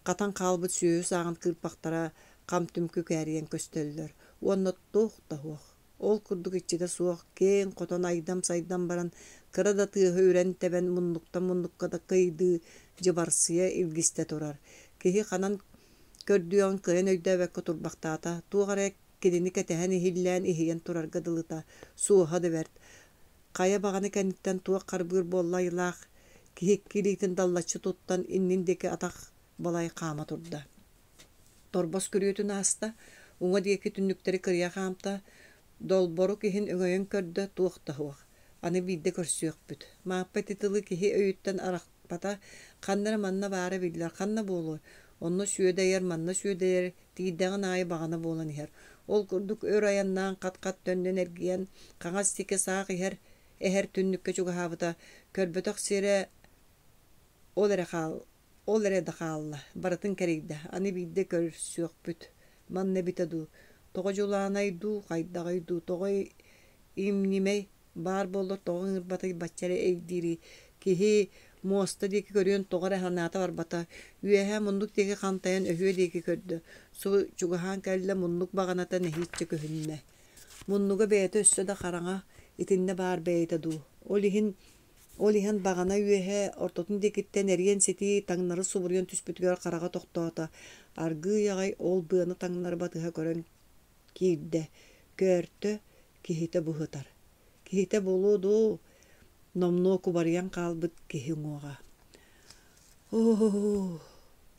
Хатан хаалбыт сүөһү сааҕын кыырпахтара хам-түм күкээрийэн көстөллөр уонна туох да суох. Ол курдук иччитэ суох киэҥ хотон айдам-сайдам баран кыра да тыаһы үрэн тэбэн муннуктан муннукка да кыйдыы дьыбарсыйа илгистэ турар. Киһи ханан көрдүөҕүн кыайан өйдөөбөккө турбахтаата, туох эрэ кинини кэтэһэн иһиллээн иһийэн турарга дылыта, суоһа да бэрт. Хайа баҕана кэнниттэн туох харбыыр буолла айылаах киһи икки илиитин даллаччы туттан иннин диэки атах балай хаама турда. Торбос күрүөтүн ааста, уҥа диэки түннүктэри кырыйа хаамта, долборук иһин өҥөйөн көрдө, туох да суох. Аны биирдэ көрсүөхпүт. Мааппа ити тылы киһи өйүттэн арахпата, ханна эрэ манна баара биллэр, ханна буолуой? Онно сүөдэйэр, манна сүөдэйэр, тиийдэҕин аайы баҕана буолан иһэр. Ол курдук өр айаннаан хат-хат төннөн эргийэн, хаҥас диэки саах иһэр, эһэр түннүккэ чугаһаабыта, көрбөтөх сирэ ол эрэ хаал ол эрэ да хаалла, барытын кэрийдэ, аны биирдэ көрсүөхпүт. Манна эбитэ дуу, тоҕо дьулаанай дуу, хайдаҕый дуу, тоҕо имнимэй Баар буоллар тоҕо ыҥырбатый бачча эрэ өйдүүрүй Киһи муоста диэки көрүөн тоҕо эрэ санаата барбата, үөһэ муннук диэки хантайан өһүө диэки көрдө, субу чугаһаан кэллэ муннук баҕаната нэһииччэ көһүннэ. Муннуга бэйэтэ өссө да хараҥа, итиннэ баар бэйэтэ дуу, ол иһин ол иһэн баҕана үөһэ ортотун диэкиттэн эриэн ситии таҥнары субуруйан түспүтүгэр хараҕа тохтоото, аргыый аҕай ол быаны таҥнары батыһа көрөн киирдэ, көөртө, киһитэ быһытар. Киһитэ буолуо дуу, номнуо кубарыйан хаалбыт киһи уҥуоҕа. «Оо»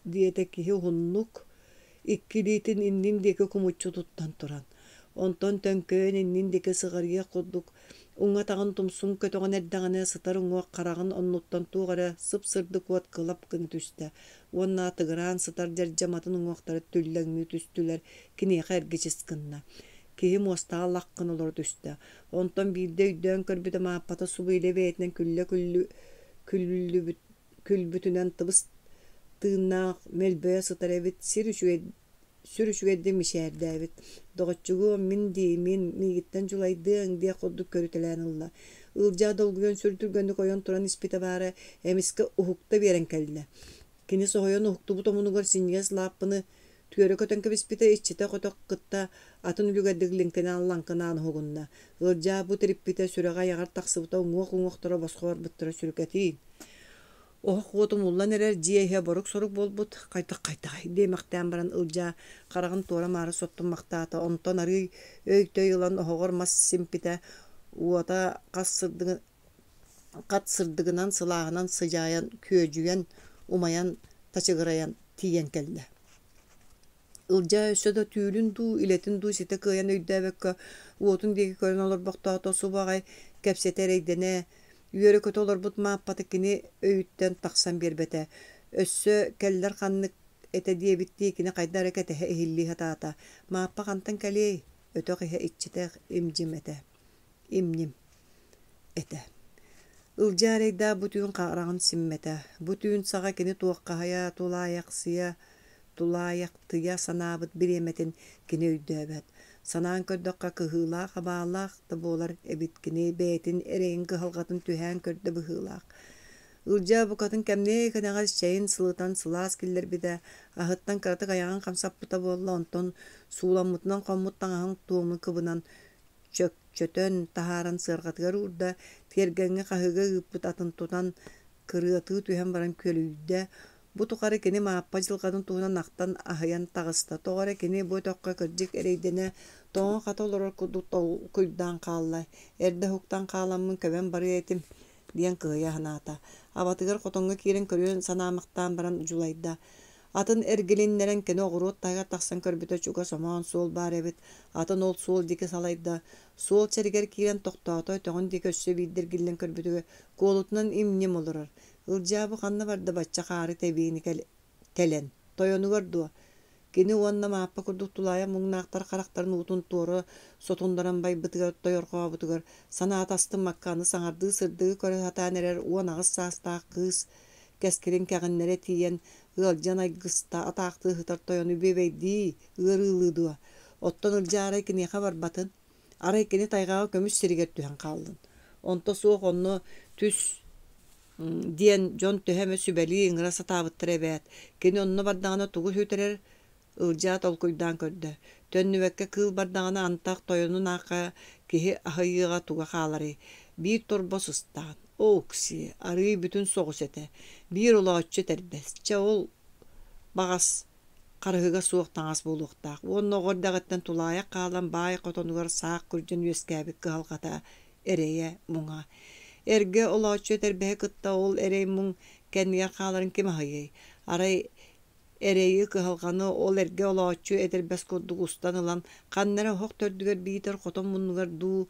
диэтэ киһи уһуннук, икки илиитин иннин диэки кумуччу туттан туран. Онтон төҥкөйөн иннин диэки сыҕарыйыах курдук уҥа атаҕын тумсун көтөҕөн эрдэҕинэ сытар уҥуох хараҕын оннуттан туох эрэ сып-сырдык уот кылап гына түстэ уонна атыгыраан сытар дьардьаматын уҥуохтара түллэҥнии түстүлэр, киниэхэ эргичис гынна. Киһи муостаҕа лах гына олоро түстэ. Онтон биирдэ өйдөөн көрбүтэ Мааппата субу илэ бэйэтинэн күллэ күллүбүт күлбүтүнэн тыбыс тыыннаах мөлбөйө сытар эбит, сир үчүгэй сүр үчүгэйдик мичээрдээбит. «Доҕоччугуом, мин дии, мин, миигиттэн дьулайдыаҥ» диэх курдук көрүтэлээн ылла. Ылдьаа долгуйан сүр түргэнник ойон туран испитэ баара, эмискэ уһукта биэрэн кэллэ. Кини соһуйан уһуктубут омунугар синньигэс лааппыны түөрэ көтөн кэбиспитэ, иччитэ хотох кытта атын үлүгэрдик лиҥкинаан-лаҥкынаан уһугунна. Ылдьаа бу тириппитэ, сүрэҕэ айаҕар тахсыбыта, уҥуох-уҥуохтара босхо барбыттара сүрүкэтиин. Оһох уота умуллан эрэр, дьиэ иһэ борук-сорук буолбут, хайдах-хайдаҕай диэмэхтээн баран Ылдьаа хараҕын туора-маары соттуммахтаата, онтон арыый өй-төй ылан оһоҕор мас симпитэ, уота хас сырдыгын хат сырдыгынан, сылааһынан сыдьаайан, күөдьүйэн, умайан, тачыгырайан тиийэн кэллэ. Ылдьаа өссө да түүлүн дуу, илэтин дуу ситэ кыайан өйдөөбөккө, уотун диэки көрөн олорбохтоото, субу аҕай кэпсэтэ эрэйдэнэ, үөрэ-көтө олорбут Мааппата кини өйүттэн тахсан биэрбэтэ. Өссө кэллэр ханнык этэ диэбиттии кини хайдах эрэ кэтэһэ иһиллии сатаата. Мааппа хантан кэлиэй? Өтөх иһэ иччитэх им-дьим этэ. Им-ньим этэ. Ылдьаа эрэйдээх бу түүн хараҕын симмэтэ. Бу түүн саҕа кини туоххаһыйа, тулаайахсыйа, тулаайахтыйа санаабыт бириэмэтин кини өйдөөбөт. Санаан көрдөххө, кыһыылаах-абаалаах да буолар эбит кини бэйэтин эрэйин-кыһалҕатын түһээн көрдө быһыылаах. Ылдьаа букатын кэмниэ кэнэҕэс чэйин сылытан сылаас киллэрбитэ, аһыттан кыратык айаҕын хамсаппыта буолла, онтон сууламмытынан хоммут таҥаһын туомун кыбынан чөкчөтөн таһааран сыарҕатыгар уурда, тиэргэҥҥэ хаһыыга ыыппыт атын тутан кырыатыы түһэн баран күөлүйдэ. Бу тухары кини Мааппа дьылҕатын туһунан ахтан аһыйан таҕыста. Тоҕо эрэ кини бу өтөххө кырдьык эрэйдэнэ, тоҥо-хата олорор курдук толкуйдаан хаалла. Эрдэ уһуктан хааламмын көбөн барыа этим диэн кыһыйа санаата. Абатыгар хотоҥҥо киирэн көрүөн санаамахтаан баран дьулайда. Атын эргилиннэрэн кини оҕуруот таһыгар тахсан көрбүтэ чугас омоон суол баар эбит. Атын ол суол диэки салайда. Суол сиригэр киирэн тохтоото, өтөҕүн диэки өссө биирдэ эргиллэн көрбүтүгэр куолутунан им-ньим олорор. Ылдьаа бу ханна барда бачча хаары тэбиини тэлэн, тойонугар дуо? Кини уонна Мааппа курдук тулаайах муҥнаахтар харахтарын уутун туора сотуннаран байбытыгар, тойорҕообутугар, санаата астыммакка аны саҥардыы сырдыгы көрө сатаан эрэр 18 саастаах кыыс кэскилин кэҕиннэрэ тиийэн, ыалдьан айгыста атаахтыы сытар тойону бүөбэйдии, ыарыылыы дуо? Оттон Ылдьаа арай киниэхэ барбатын? Арай кини тайҕаҕа көмүс сиригэр түһэн хааллын. Онто суох онно түс диэн дьон төһө эмэ сүбэлии ыҥыра сатаабыттара эбээт. Кини онно бардаҕына тугу сүтэрэр Ылдьаа толкуйдаан көрдө. Төннүбэккэ кыыл бардаҕына антах тойонун аахха киһи аһыйыаҕа туга хааларый? Биир торбос ыстаан. Оокси, арыый бүтүн соҕус этэ. Биир олооччу этэрбэс. Чэ ол баҕас харыһыга суох таҥас буолуохтаах уонна оҕо эрдэҕиттэн тулаайах хаалан баай хотонугар саах күрдьэн үөскээбит кыһалҕата, эрэйэ, муҥа. Эргэ олооччу этэрбэһи кытта ол эрэй-муҥ кэннигэр хааларын ким аһыйыай? Арай эрэйи, кыһалҕаны ол эргэ олооччу этэрбэс курдук устан ылан ханна эрэ оһох төрдүгэр биитэр хотон муннугар дуу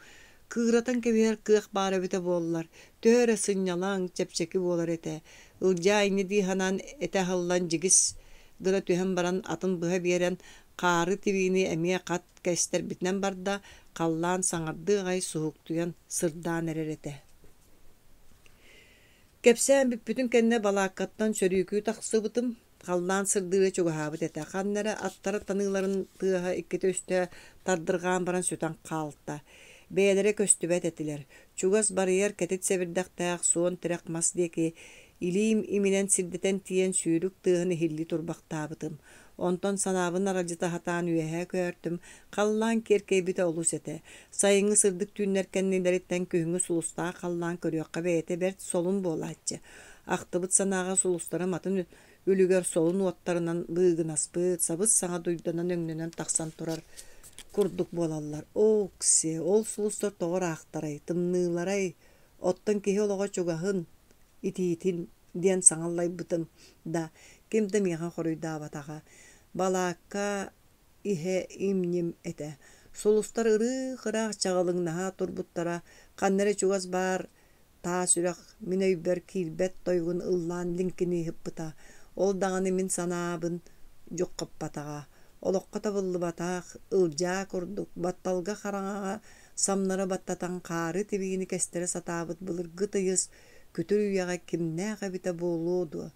кыыратан кэбиһэр кыах баар эбитэ буоллар, төһө эрэ сынньалаҥ, чэпчэки буолар этэ. Ылдьаа инньэ дии санаан этэ аһыллан дьигис гына түһэн баран атын быһа биэрэн хаары тибиини эмиэ хат кэстэрбитинэн барда, халлаан саҥардыы аҕай суһуктуйан сырдаан эрэр этэ. Кэпсээн бүппүтүн кэннэ балааккаттан сөрүүкүү тахсыбытым, халлаан сырдыыра чугаһаабыт этэ. Ханна эрэ аттара таныыларын тыаһа иккитэ-үстэ тардырҕаан баран сүтэн хаалта. Бэйэлэрэ көстүбэт этилэр. Чугас барыйар кэтит сэбирдэхтээх суон тирэх мас диэки илиим иминэн сирдэтэн тиийэн сүүрүк тыаһын иһиллии турбахтаабытым. Онтон санаабын аралдьыта сатаан үөһэ көөртүм, халлаан киэркэйбитэ олус этэ. Сайыҥҥы сырдык түүннэр кэннилэриттэн күһүҥҥү сулустаах халлаан көрүөххэ бэйэтэ бэрт солун буолааччы. Ахтыбыт санааҕа сулустарым атын үлүгэр солун уоттарынан быыгынаспыт, сабыс-саҥа дуйданан өҥнөнөн тахсан турар курдук буолаллар. Оокси, ол сулустар тоҕо ыраахтарай, тымныыларай, оттон киһи олоҕо чугаһын, итиитин диэн саҥа аллайбытым да, ким да миэхэ хоруйдаабатаҕа. Балаакка иһэ им-ньим этэ. Сулустар ырыы-ыраах чаҕылыҥнаһа турбуттара, ханна эрэ чугас баар таас үрэх мин өйбөр киирбэт тойугун ыллаан лиҥкинии ыппыта. Ол даҕаны мин санаабын дьуххаппатаҕа. Олоххо табыллыбатах, ылдьаа курдук, батталга хараҥаҕа самнара баттатан хаары тибиини кэстэрэ сатаабыт былыргы тыйыс күтүр үйэҕэ кимнээх эбитэ буолуо дуо?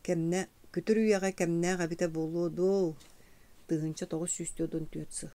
Кэмнэ күтүр үйэҕэ кэмнээх эбитэ буолуо дуо? 1944 сыл.